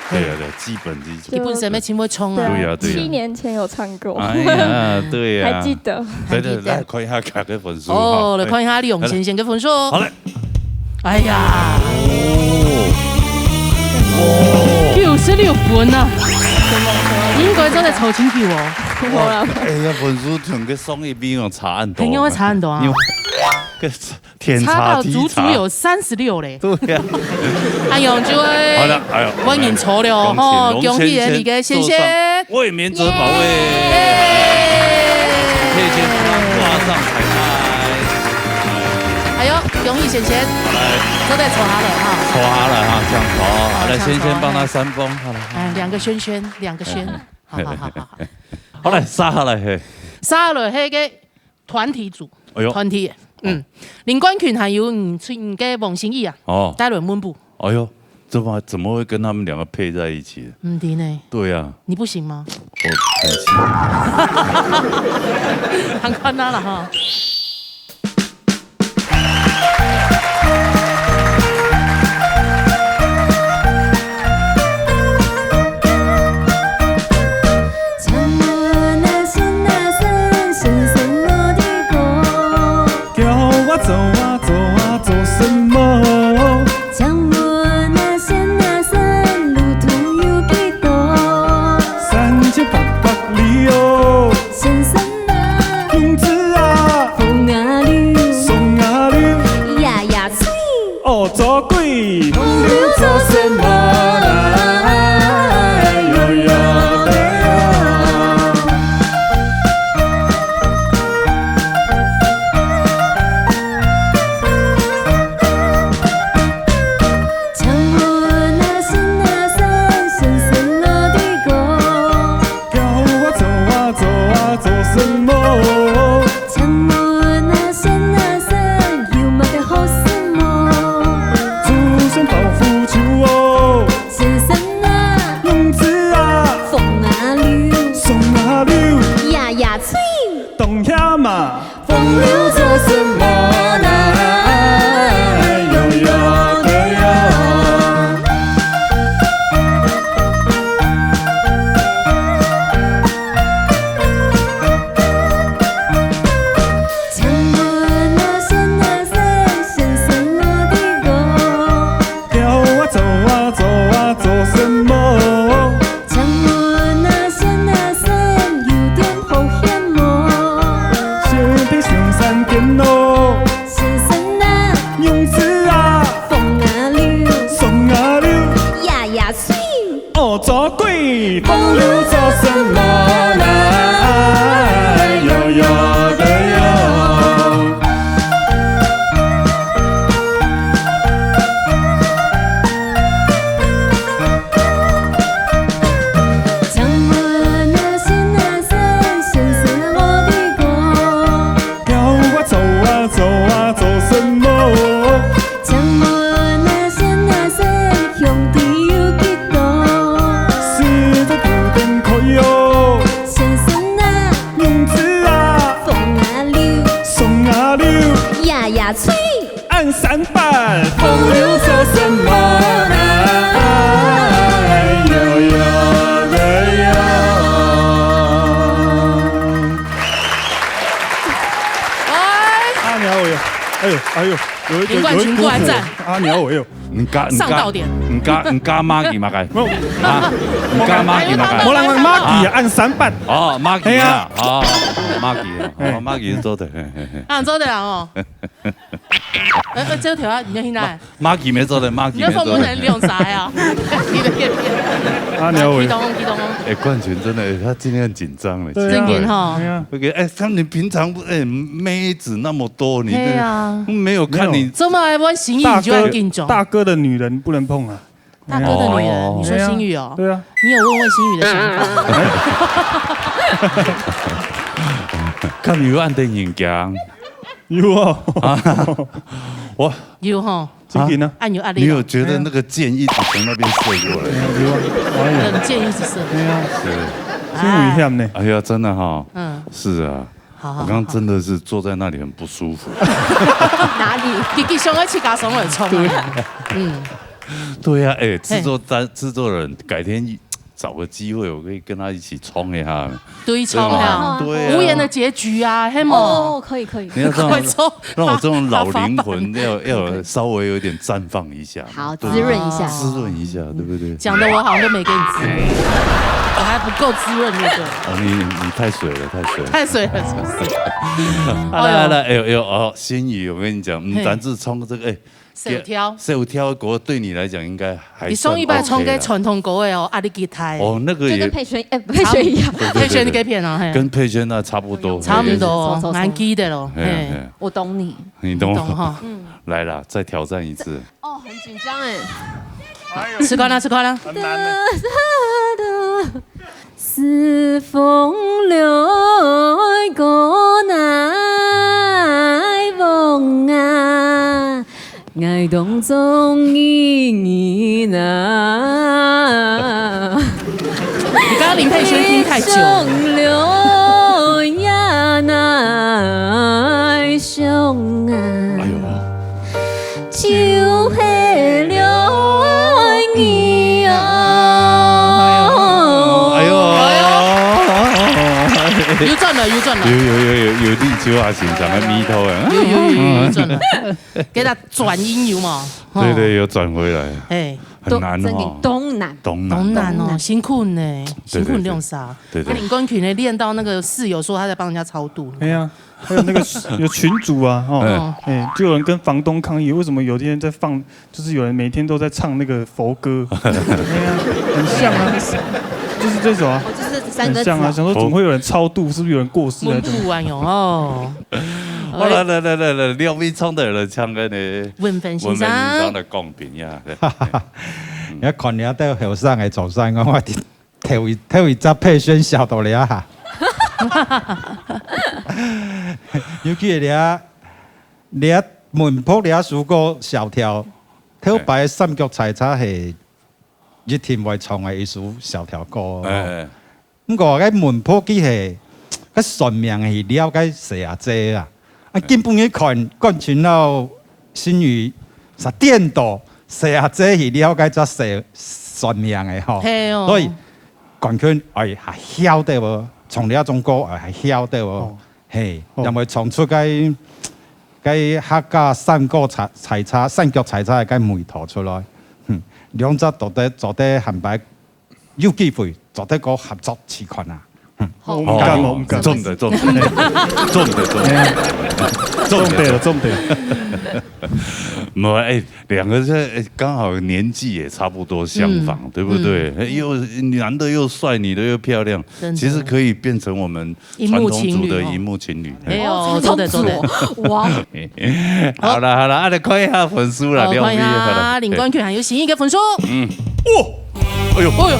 對啊，對，基本基礎。基本上面全部衝啊。對啊，對啊。七年前有唱過。哎呀，對呀。還記得。對，對，還記得。來看一下客家分數哈。哦，來看一下李勇先生个分數。哎。好嘞。哎呀。哦。九十六分啊。應該真的超清楚哦。哇，哎呀，分數同个上一名哦，差很多。應該會差很多啊。因為个 天差地差。差到足足有三十六嘞。對呀。哎喲，就會，好了，哎喲，換人抽了，恭喜，吼，恭喜你个先生。龍先生坐上衛冕者寶位。耶！謝謝先生掛上彩帶。哎喲，恭喜先生。好嘞。坐在坐下了哈。坐下了哈，這樣坐。好，來，先生幫他扇風，好了。哎，兩個圈圈，兩個圈。好，好，好，好，好。好嘞，續下來，嘿。續下來，嘿，个 團體組，哎喲。團體，嗯。哦。林冠群還有你，你个王心怡啊，哦。帶來問卜。哎喲，怎麼，怎麼會跟他們兩個配在一起？毋知呢。對啊。你不行嗎？我很行。看看他了哈。冬天嘛，风流做什么呢？哎呦呦，哎呦。请问啊，先啊，先，先生，我的歌。跳啊，走啊，走啊，做什么？ 请问啊，先啊，先，有点好险无？想得上山顶咯。先生啊，娘子啊，风啊溜，风啊溜，夜夜吹，恶作鬼，风流做什么呢？哎呦呦，哎呦。 请问啊，先啊，先，先生啊，我的歌。跳啊，走啊，走啊，做什么？请问啊，先啊，先，兄弟有几多？是在不等可以哦。先生啊，娘子啊，风啊溜，风啊溜，夜夜吹。 按三八，风流做什么呢？哎呦呦，哎呦。哎。阿娘喂，哎呦，哎呦，有一个，林冠群有一股火，过来赞。阿娘喂，哎呦。你加，你加，上到点。你加，你加Maggi嘛该？没有。啊，你加Maggi嘛该？我来问Maggi啊，按三八。哦，Maggi啊，哎呀。哦，Maggi啊，哦，哎。Maggi是做的，嘿，嘿，嘿。啊，做得了哦。 呃，呃，这条啊，你要听哪？Maggi没做的，Maggi没做的。你的风不能用啥呀？你的片片。啊，你要我。激动，激动。哎，冠群真的，哎，他今天很紧张了。对啊。正经哈。对啊。OK，哎，他们平常不，哎，妹子那么多，你这对啊。没有看你。没有。怎么还问心语你就要紧张？大哥，大哥的女人不能碰啊。大哥的女人，哦。你说心语哦？对啊。你有问问心语的想法吗？看你有按的人讲。 有哦。啊，我有吼。真紧啊。按有压力咯。你有觉得那个箭一直从那边射过来？有啊，哎呀。冷箭一直射。对啊，是。真危险呢。哎呀，真的哈。嗯。是啊。好，好，我刚刚真的是坐在那里很不舒服。哪里？你，你想要去搞什么冲啊？对啊。嗯。对啊，哎，制作单，制作人，改天找个机会，我可以跟他一起冲一下。对，冲啊。对啊。无言的结局啊，嘿么？哦，可以，可以。你要这样，快冲。让我这种老灵魂要，要稍微有点绽放一下。好，对不对？滋润一下。滋润一下，对不对？讲得我好像都没给你滋润，我还不够滋润，对不对？哦，你，你太水了，太水了。太水了，是不是？好了，好了，哎呦，哎呦，哦，心语，我跟你讲，嗯，嘿。咱自从这个，哎， 小跳。小跳的歌对你来讲应该还算OK啦。你上一摆唱个传统歌的哦，壓力吉他的。哦，那个也就跟佩璇，哎，佩璇一样。对，对，对，对。佩璇的歌片啊，嘿。跟佩璇那差不多，差不多，嘿，嘿，嘿。蛮记得咯，嘿，嘿。嘿。我懂你。你懂。你懂哈。嗯。来啦，再挑战一次。哦，很紧张哎。吃瓜啦，吃瓜啦。很难的。 是风流个乃翁啊，𠊎當中意你啊。你剛剛林佩璇聽太久了。風流也乃想啊。哎呦。 就係了你啊。哎呦，哎呦。有賺了，有賺了。有，有，有，有，有立秋啊，現場的味道啊。有，有，有，有，有賺了。給他轉音有嗎？對，對，有轉回來。哎。很難哦。當難。當難。當難哦，辛苦呢，對，對，對。辛苦你用啥？對，對。啊，林冠群呢，練到那個室友說他在幫人家超度。哎呀。 還有那個有群組啊，哦，嗯。哎，就有人跟房東抗議，為什麼有一天在放，就是有人每天都在唱那個佛歌，哎呀，很像啊，就是這首啊，哦，就是三個字啊。很像啊，想說怎麼會有人超度，是不是有人過世啊？文不完喲，哦。好，來，來，來，來，來，兩位唱的人唱个呢，文芬先生。文芬先生的公平呀，對。你看你兜後生个做啥，我 頭一，頭一隻配選笑到這下。尤其這，這文博這首歌小調，頭擺三腳採茶係一定會唱个一首小調歌。哎，哎。毋過該文博佢係該算命个去了解細阿姐啊。啊，今晡日看冠群摎新宇煞顛倒，細阿姐去了解遮細算命个吼。嘿哦。所以冠群，哎，還曉得無？唱這種歌，哎，還曉得無？哦。嘿，哦。因為唱出該，該客家三角採，採茶，三角採茶个該味道出來。哼，兩隻做得，做得下擺有機會，做得過合作試看啊。哼。好。毋敢哦，毋敢。中的，中的，中的，中的，中的，中的。没有，哎，两个这，哎，刚好年纪也差不多相仿，嗯。对不对？嗯。哎，又，男的又帅，女的又漂亮，真的。其实可以变成我们荧幕情侣哦。传统组的荧幕情侣。哎呦，哦，做得，做得。哇。好了，好了，啊，来看一下分数了，好，看一下，两位，好了。林冠群還有新宇个分数。嗯。哇！哎呦。哎呦。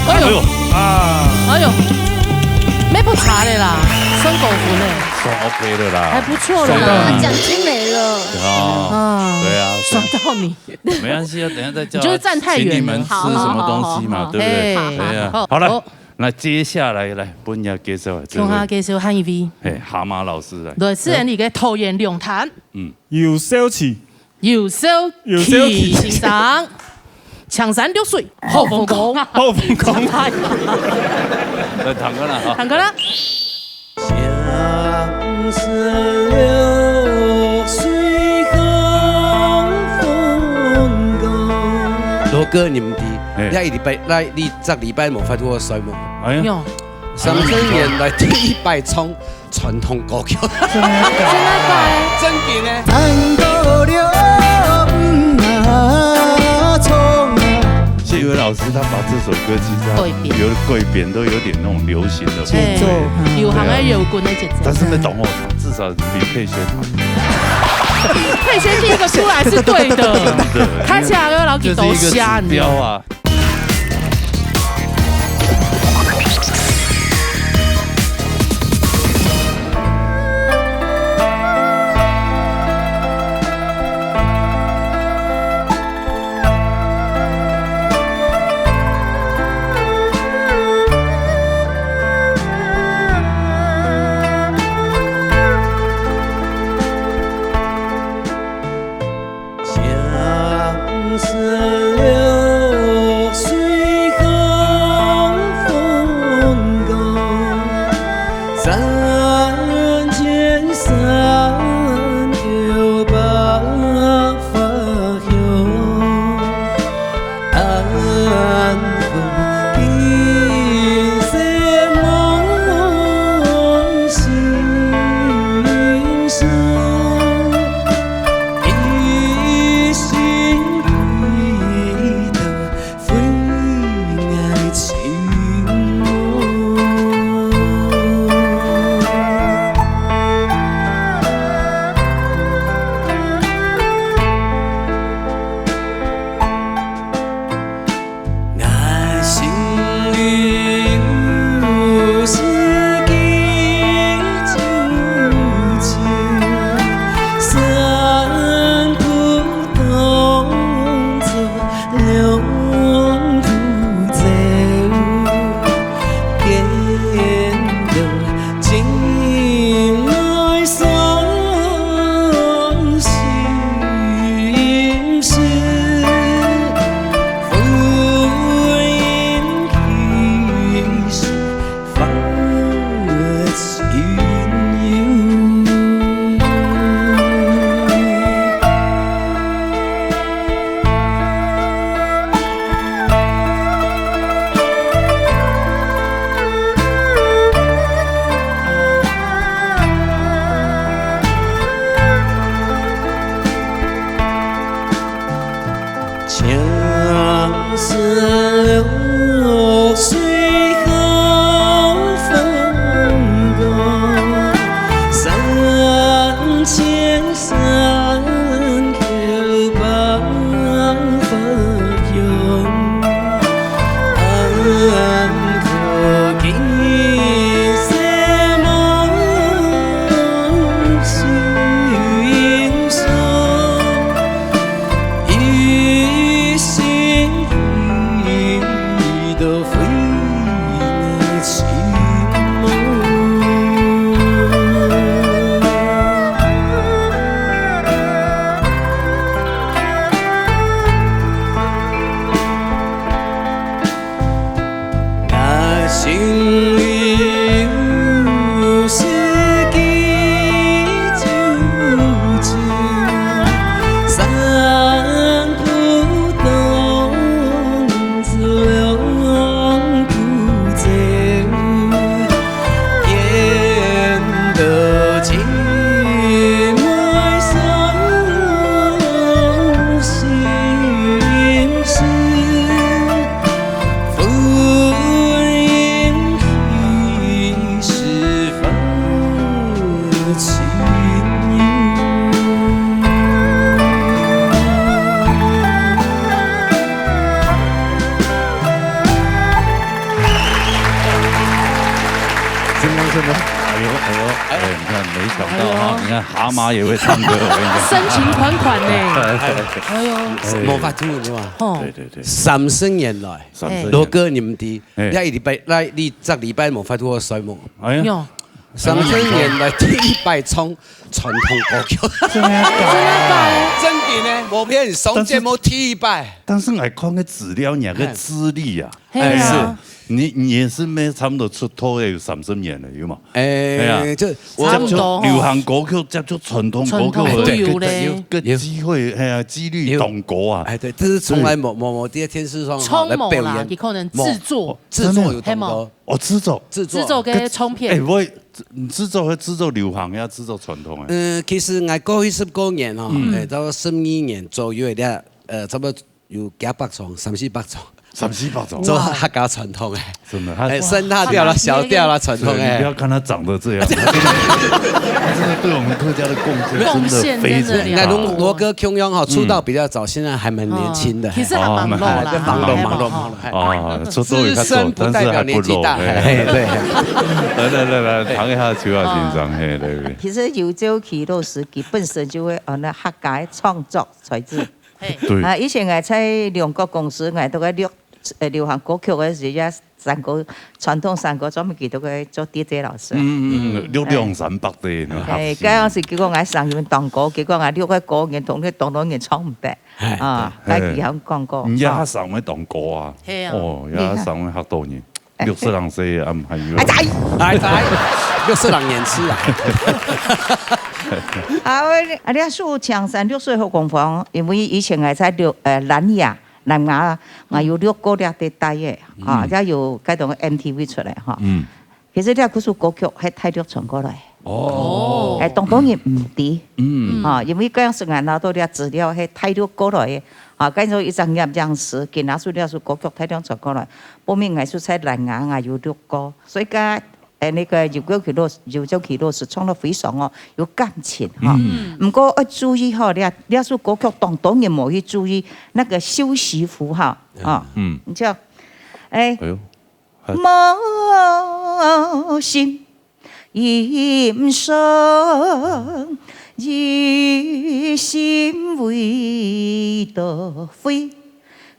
哎呦。哎呦。啊。哎呦。没不差的啦，算高分嘞。算OK的啦。还不错的啦。算到你。奖金没了。啊，啊。对啊，算到你。没关系啊，等一下再叫你就是站太远了。请你们吃什么东西嘛，好，好，好，好。对不对？嘿。对啊。好，好了，好。那接下来，来，分人家介绍啊，这位。共下介绍下一位。嘿，蛤蟆老师来。对，自然你个桃园龙潭。嗯。有小气。 有小气先生，青山綠水，好風光啊！好風光。來，唱歌了哈。唱歌了。青山綠水好風光。羅哥，你毋知，嘿。你一禮拜，來，你十禮拜無發過衰無？哎呀。有。三十年來第一擺唱 傳統歌曲。真的假的？真的呢。謝偉老師他把这首歌其实他改编。有改编，都有点那种流行的风格。哎，流行个摇滚的节奏。但是没懂我唱，至少比佩萱好。佩萱第一个出来是对的，真的。看起来要老给抖瞎，这是一个指标啊。 青山綠水好風光，三千山頭百花香。哎呦，哎呦，哎，你看，没想到哈，哎呦。你看蛤蟆也会唱歌，我跟你讲。深情款款呢。哎呦，哎，无法度，你知道吗？哦。对，对，对。三十年来，三十年。罗哥，你毋知，哎。你一禮拜，你，你一禮拜無法度睡目。哎呀。有。三十年来第一擺唱傳統歌曲。真的假的？真的假的？真的呢，無騙你，上節目第一擺。但是，但是我看个資料，你那个資歷啊，哎。嘿啊。哎，是。你，你也是没差不多出道也有三十年了，有吗？哎，哎呀，就我差不多吼。接觸流行歌曲，接觸傳統歌曲，傳統都有咧。个，个機會，哎呀，機率當高啊。有。哎，對，但是從來無，嗯。無，無在電視上，吼，來表演。唱無啦，佢可能製作。無，製作有當高。真的？哦，製作。製作。製作个唱片。哎，我，製作个製作流行呀，製作傳統啊。嗯，其實𠊎過去十多年吼，嗯。哎，差不多十二年左右个，呃，差不多 有幾百張，三四百張。三四百張。做客家傳統个。真的，他哎，生大調啦，哇，小調啦，傳統个。對，你不要看他長得這樣，他真的，他真的對我們客家的貢獻真的非常大。貢獻真的了不得。那羅，羅哥共樣哈，出道比較早，嗯。現在還蠻年輕的，哦，其實還蠻老啦，哦，蠻老，哎，蠻老，蠻老，哎。哦，出道也較早，資深不代表年紀大，但是還不老，哎。哎，對。來，來，來，來，談一下邱雅琴先生，哎。嘿，來，來。其實游照琪老師，佢本身就會，呃，那客家个創作才子。 嘿。對。啊，以前𠊎在龍國公司，𠊎都个錄，呃，流行歌曲个時節，山歌，傳統山歌，專門佢都个做DJ老師。嗯，嗯，嗯，錄兩三百个呢，哎，學生。該樣時結果𠊎聲音當高，結果𠊎錄个歌，人同，當多人唱毋得。哎，啊，對。該佢還講過。你也聲音當高啊。嘿啊。哦，也聲音較多人。 六十零歲啊，毋還有。還在。還在。六十零年次啊。啊，我，啊，這首《青山綠水好風光》，因為以前𠊎在錄，呃，蘭雅，蘭雅，𠊎有錄過這个台語，啊，嗯。也有該種MTV出來，哈。嗯。其實這首歌曲係大陸傳過來。哦。哎，當多人毋知。嗯。啊，因為該樣時𠊎拿到這資料，係大陸過來个。 啊，該時候一張攝影師，佢拿出這首歌曲大量傳過來，報名藝術在蘭雅，𠊎有錄過，所以講，哎，那個游照琪老師，游照琪老師唱得非常哦，有感情哈。嗯。毋過要注意哈，這，這首歌曲當多人無去注意那個休息符號哈。嗯。你知道，哎，哎呦，還無心 音聲，一心為著為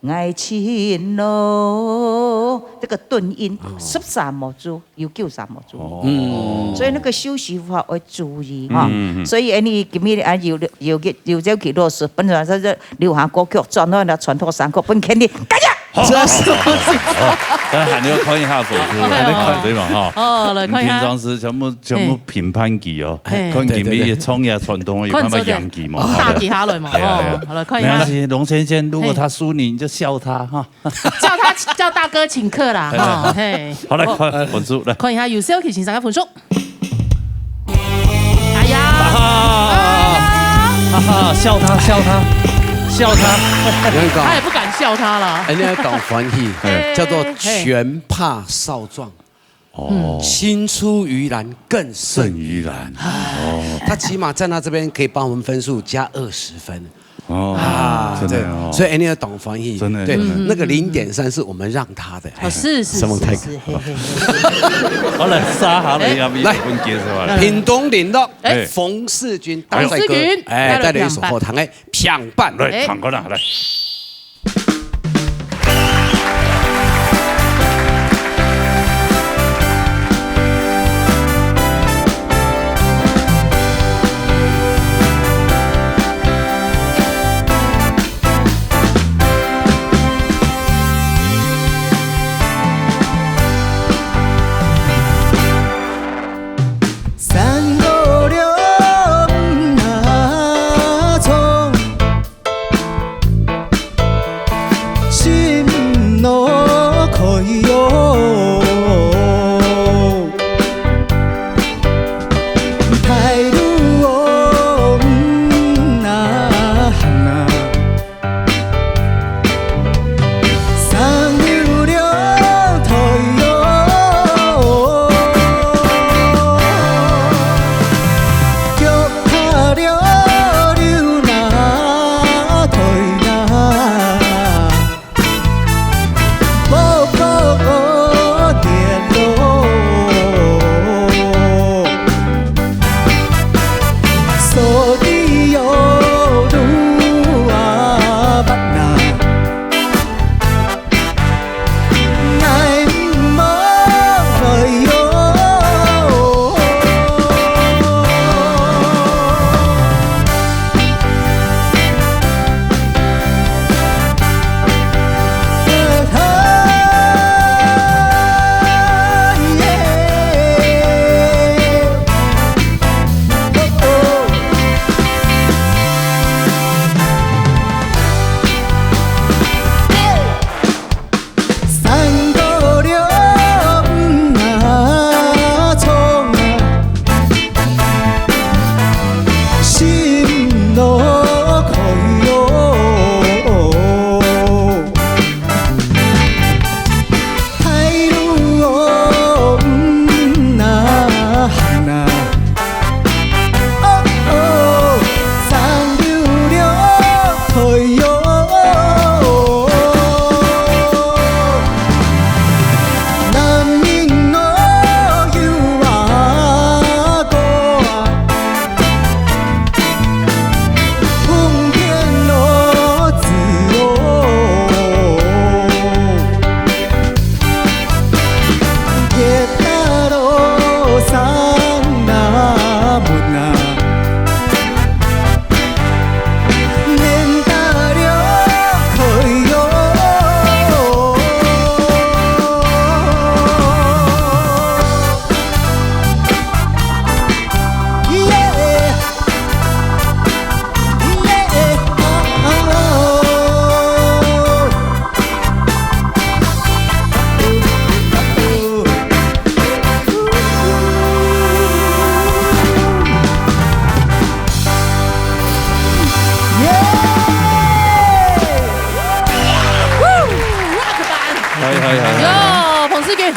愛情路。這個頓音，哦。十三無注，有九三無注。哦。嗯。所以那個休息符號要注意哈。嗯，嗯，嗯。所以，哎，你今日啊，有，有，有這個老師，本來是流行歌曲，轉到那傳統山歌，分肯定，感謝。 好，這是好，好，好，好。來，還要看一下手勢，OK哦。還要看，對嘛，哈。哦，來看一下。你平常時全部，全部評判佢哦，嘿。看佢乜創意啊、傳統啊，有辦法贏佢嘛，看做得打幾下來嘛，哎呀，哎呀。哦，好，來看一下。沒關係，龍先生，如果他輸你，嘿。你就笑他哈。叫他，叫大哥請客啦，哎，哈，嘿。好，來看分數，來。看一下游照琪先生个分數。 哎呀，啊哈，啊哈。哈哈，笑他，笑他，笑他。你看，他也不敢笑他啦。哎，你要講歡喜，嘿，叫做拳怕少壯，哦。青出於藍更勝於藍。勝於藍，哦。他起碼站到這邊可以幫我們分數加二十分。 哦，啊，真的哦。對，所以你要懂翻譯。真的，對，真的。那個零點三是我們讓他的，哦，是，是，什麼太是，是，嘿，嘿，嘿。好了，沙哈了，哎，要不要來，分解釋吧？來，屏東麟洛，哎，哎。冯士鈞大帥哥，冯士鈞，哎，帶來一首好聽的《平板》。來，哎。唱歌啦，來。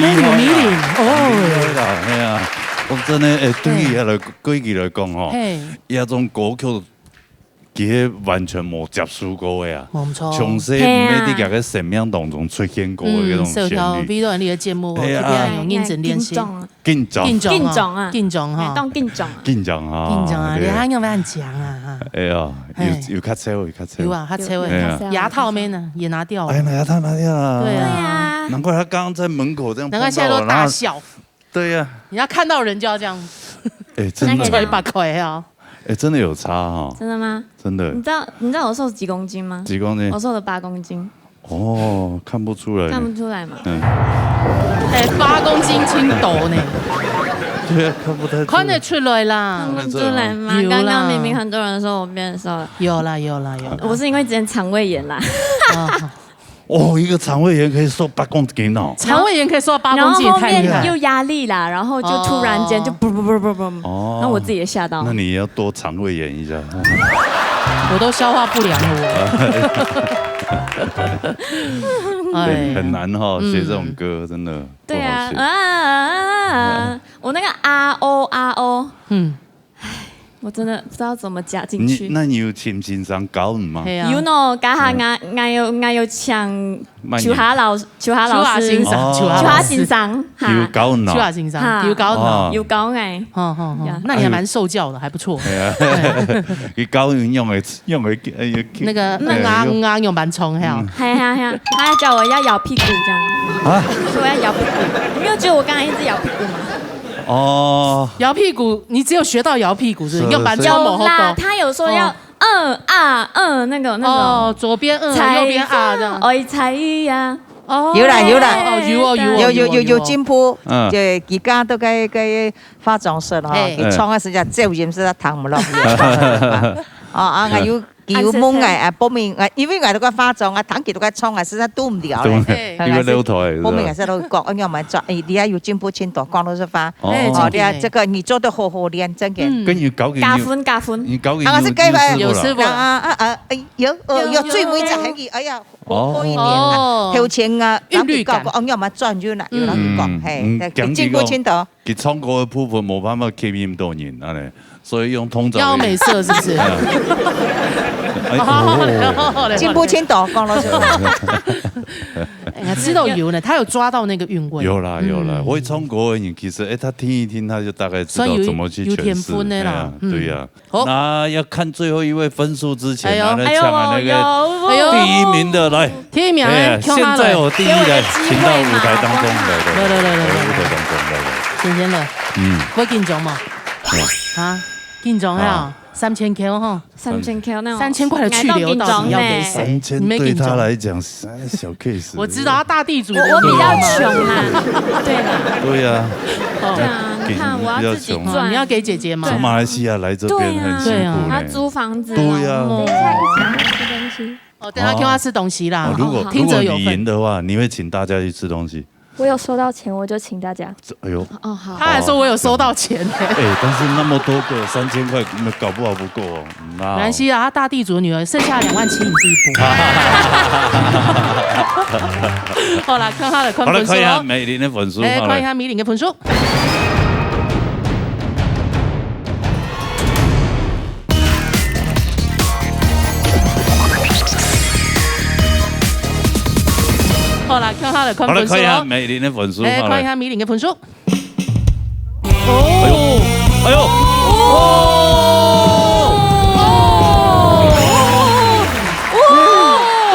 厲害啦，很厲害啦，哦。嘿啊，我真的，欸，對於佢來，對佢來講吼，嘿。這種歌曲，佢係完全無接觸過个啊。無錯。從細毋係在佢个生命當中出現過个這種旋律。嗯，所以頭先為了你的節目，我特別有認真練習。嘿啊。緊張啊。緊張。緊張啊。緊張啊。緊張哈。哎，當緊張啊。緊張啊。緊張啊，對。你還有沒有很強啊？哈。哎呀，有，嘿。有較瘦，有較瘦。有啊，較瘦欸。有，有較瘦。牙套沒呢？也拿掉了。哎，那牙套拿掉了。對啊。對啊。難怪他剛剛在門口這樣碰到我，難怪現在都大笑。然後，對呀。你要看到人就要這樣。哎，真的。那個吹八塊啊。哎，真的有差哈。真的嗎？真的。你知道，你知道我瘦幾公斤嗎？幾公斤？我瘦了八公斤。 哦，看不出來呢。看不出來嘛。嗯。哎，八公斤輕度呢。對啊，看不太出來。看得出來啦。看不出來嗎？有啦。剛剛明明很多人說我變瘦了。有啦，有啦，有啦。我是因為之前腸胃炎啦。啊。哦，一個腸胃炎可以瘦八公斤哦。腸胃炎可以瘦八公斤，也太厲害。然後後面又壓力啦，然後就突然間就哦。嘣嘣嘣嘣嘣，哦。那我自己也嚇到。那你要多腸胃炎一下。我都消化不良了，我。哎呀。很，很難哈，嗯。寫這種歌，真的不好寫。對啊，啊，啊，啊，啊，我那個啊哦啊哦，嗯。唉，我真的不知道怎麼加進去。你，那你有請先生教你嗎？係啊。有喏，這下𠊎，𠊎有，𠊎有請慢點。秋霞老，秋霞老師。秋霞先生，哦。秋霞先生，哈。有教你哦。秋霞先生，哈。有教你哦。哦。有教𠊎。好，好，好。呀。那你還蠻受教的，還不錯。哎呀。對。佢教你用个，用个，哎，那個，哎，嗯啊，嗯啊，用蠻衝，係啊。嗯。係啊，係啊，他還教我要搖屁股這樣。啊？說我要搖屁股，你沒有覺得我剛才一直搖屁股嗎？ 哦。搖屁股，你只有學到搖屁股是不是？是，你用板橋某后有啦，他有說要哦。嗯啊，嗯，那個，那個。哦，左邊嗯，右邊啊，這樣。哎，才呀。哦。有啦，有啦。哦，有哦，有哦，有哦，有，有，有進步。嗯。就佢家都該，該化妝師了哈，嘿。佢唱个時間走音是他聽不落去。哦，啊，還有 佢有問𠊎，啊，報名，啊，因為𠊎都該化妝啊，聽佢都該唱啊，實在堵毋了咧。堵毋了，嘿。因為溜頭欸，報名也是都講，哎呀，蠻讚，哎，你也有進步盡多，講老實話。哦。哎，哦，真的。你看這個，你做得好好練，真的。嗯。跟你搞个加分，加分。你搞个啊，是該有，有師傅啦。有師傅啦。啊，啊，啊，哎，有，哦，有，有，有，最尾就還有，哎呀，哦。好一點啊，哦。頭前啊，韻律感。人家講，哦，你有沒有轉就哪，有人講，嗯。嘿，嗯，對，進步盡多。 佢唱歌个部分無辦法吸引到人，恁呢，所以用通照个。要美色是不是？哎呀。哎，哦，哦。進步盡多，講老實話。哎呀，知道有呢，他有抓到那個韻味。有啦，有啦，嗯。會唱歌的人，其實，哎，他聽一聽，他就大概知道怎麼去詮釋。所以有，有天分的啦，哎呀，嗯。對呀。 好。那要看最後一位分數之前，哎呦。來，來搶啊，那個哎呦，哎呦。第一名的，來。第一名，哎呀，搶下來。現在我第一，來，給我一個機會嘛，請到舞台當中，好不好？來，來，來，來，來，來。來，舞台當中，來，來。先生了。嗯。會緊張嗎？嗯。啊，緊張啊，啊。三千塊吼。三千塊那種，三千塊的去留到底要給誰？三千對他來講是，哎，小case。我知道，他大地主。我，我比較窮啦，對啦。對呀。哦。對啊，你看，我要自己賺。比較窮。哦，你要給姐姐嗎？對。從馬來西亞來這邊很辛苦呢。對啊。他租房子，對啊。勞碌。等一下，一起來吃東西。哦，等一下，啊。叫他吃東西啦。啊，如果，哦，好。聽者有份。如果你贏的話，你會請大家去吃東西？我有收到錢，我就請大家。這，哎呦。哦，好。他還說我有收到錢。哎，但是那麼多個，三千塊，那搞不好不夠哦。嗯啊。沒關係啊，他大地主的女兒，剩下兩萬七你自己補。好啦，看他的，看分數哦。好了，看一下美玲的分數，哎，好了。看一下美玲的分數。 好啦，看下來看分數哦。好了，看一下美玲的分數，哎，好了。看一下美玲的分數。哦。哎呦，哎呦。哦。哦。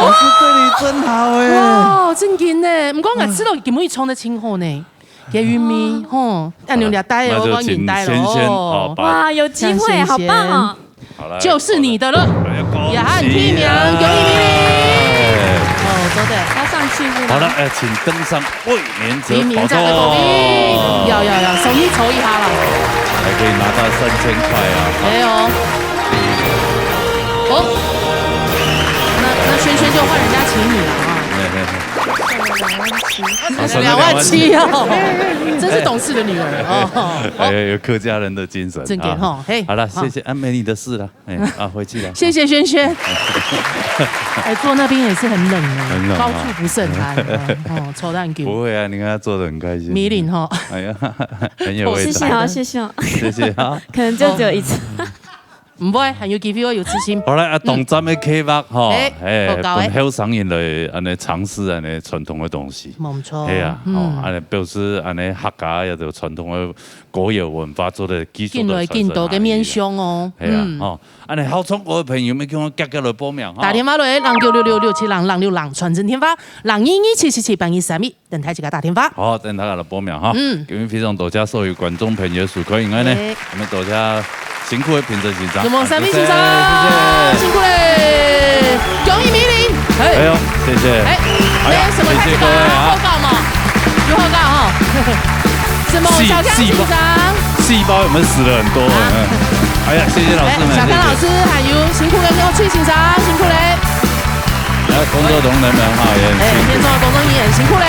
老師對你真好哎。哇，真緊呢。毋過，嗯。𠊎知道佢每一場都真好呢。 結語咪，吼，恁樣了解哦，那就請先生，我認得了哦。好，把哇，有機會，好棒哦。好了，就是你的了。好了，恭喜啊。也很提名，恭喜你。哎。哦，做得。要上去是嗎？好了，哎，請登上衛冕者寶座。衛冕者的寶座。要，要，要，手一抽一下了。還可以拿到三千塊啊。沒有。哦。那，那軒軒就換人家請你了啊。嘿，嘿，嘿。两万七。啊，省了两万七哦，真是懂事的女儿哦。哎，有客家人的精神。真的吼，啊，嘿，好了，好。谢谢，啊，没你的事了，哎，啊，回去了。谢谢萱萱。哎，坐那边也是很冷的，很冷啊。高处不胜寒，哦，哦，抽到很久。不会啊，你看他做得很开心。迷人吼。哎呀，很有味道。谢谢哦，谢谢哦。谢谢啊。可能就只有一次。 毋會，還有機會哦，有自信。好來啊，當站个計劃吼，哎，哎，好搞哎。分後生人來安尼嘗試安尼傳統个東西。無錯，係啊，嗯。吼，安尼表示安尼客家也有傳統个歌謠文化做得繼續地傳承下去。緊來緊多个面向哦，係啊，嗯。吼，安尼好唱歌个朋友，乜叫我遽遽來報名吼。打電話來，零九六六六七零零六零，傳真電話，零二二七七七八二三一。 等待自家打電話。好，等大家來報名哈。嗯。今日非常多謝所有觀眾朋友收看，因為呢，哎。我們多謝辛苦的評審先生。什麼三位先生，啊，謝謝，謝謝。辛苦嘞，恭喜迷人。哎。哎呦，謝謝。哎，哎呀，沒有什麼太緊張啊，謝謝各位啊。好搞嘛，有好搞哈。什麼小江先生？細，細胞，細胞有沒有死了很多？啊。嗯。哎呀，謝謝老師們，哎，小剛老師，謝謝。還有辛苦的廖翠先生，辛苦嘞。 來，工作同仁們哈，也很辛苦。哎，線上的工作人員辛苦嘞。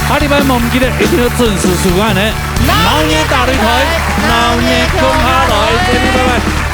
下禮拜毋記得一定要準時收看呢。老年大擂台，老年共下來，再見，拜拜。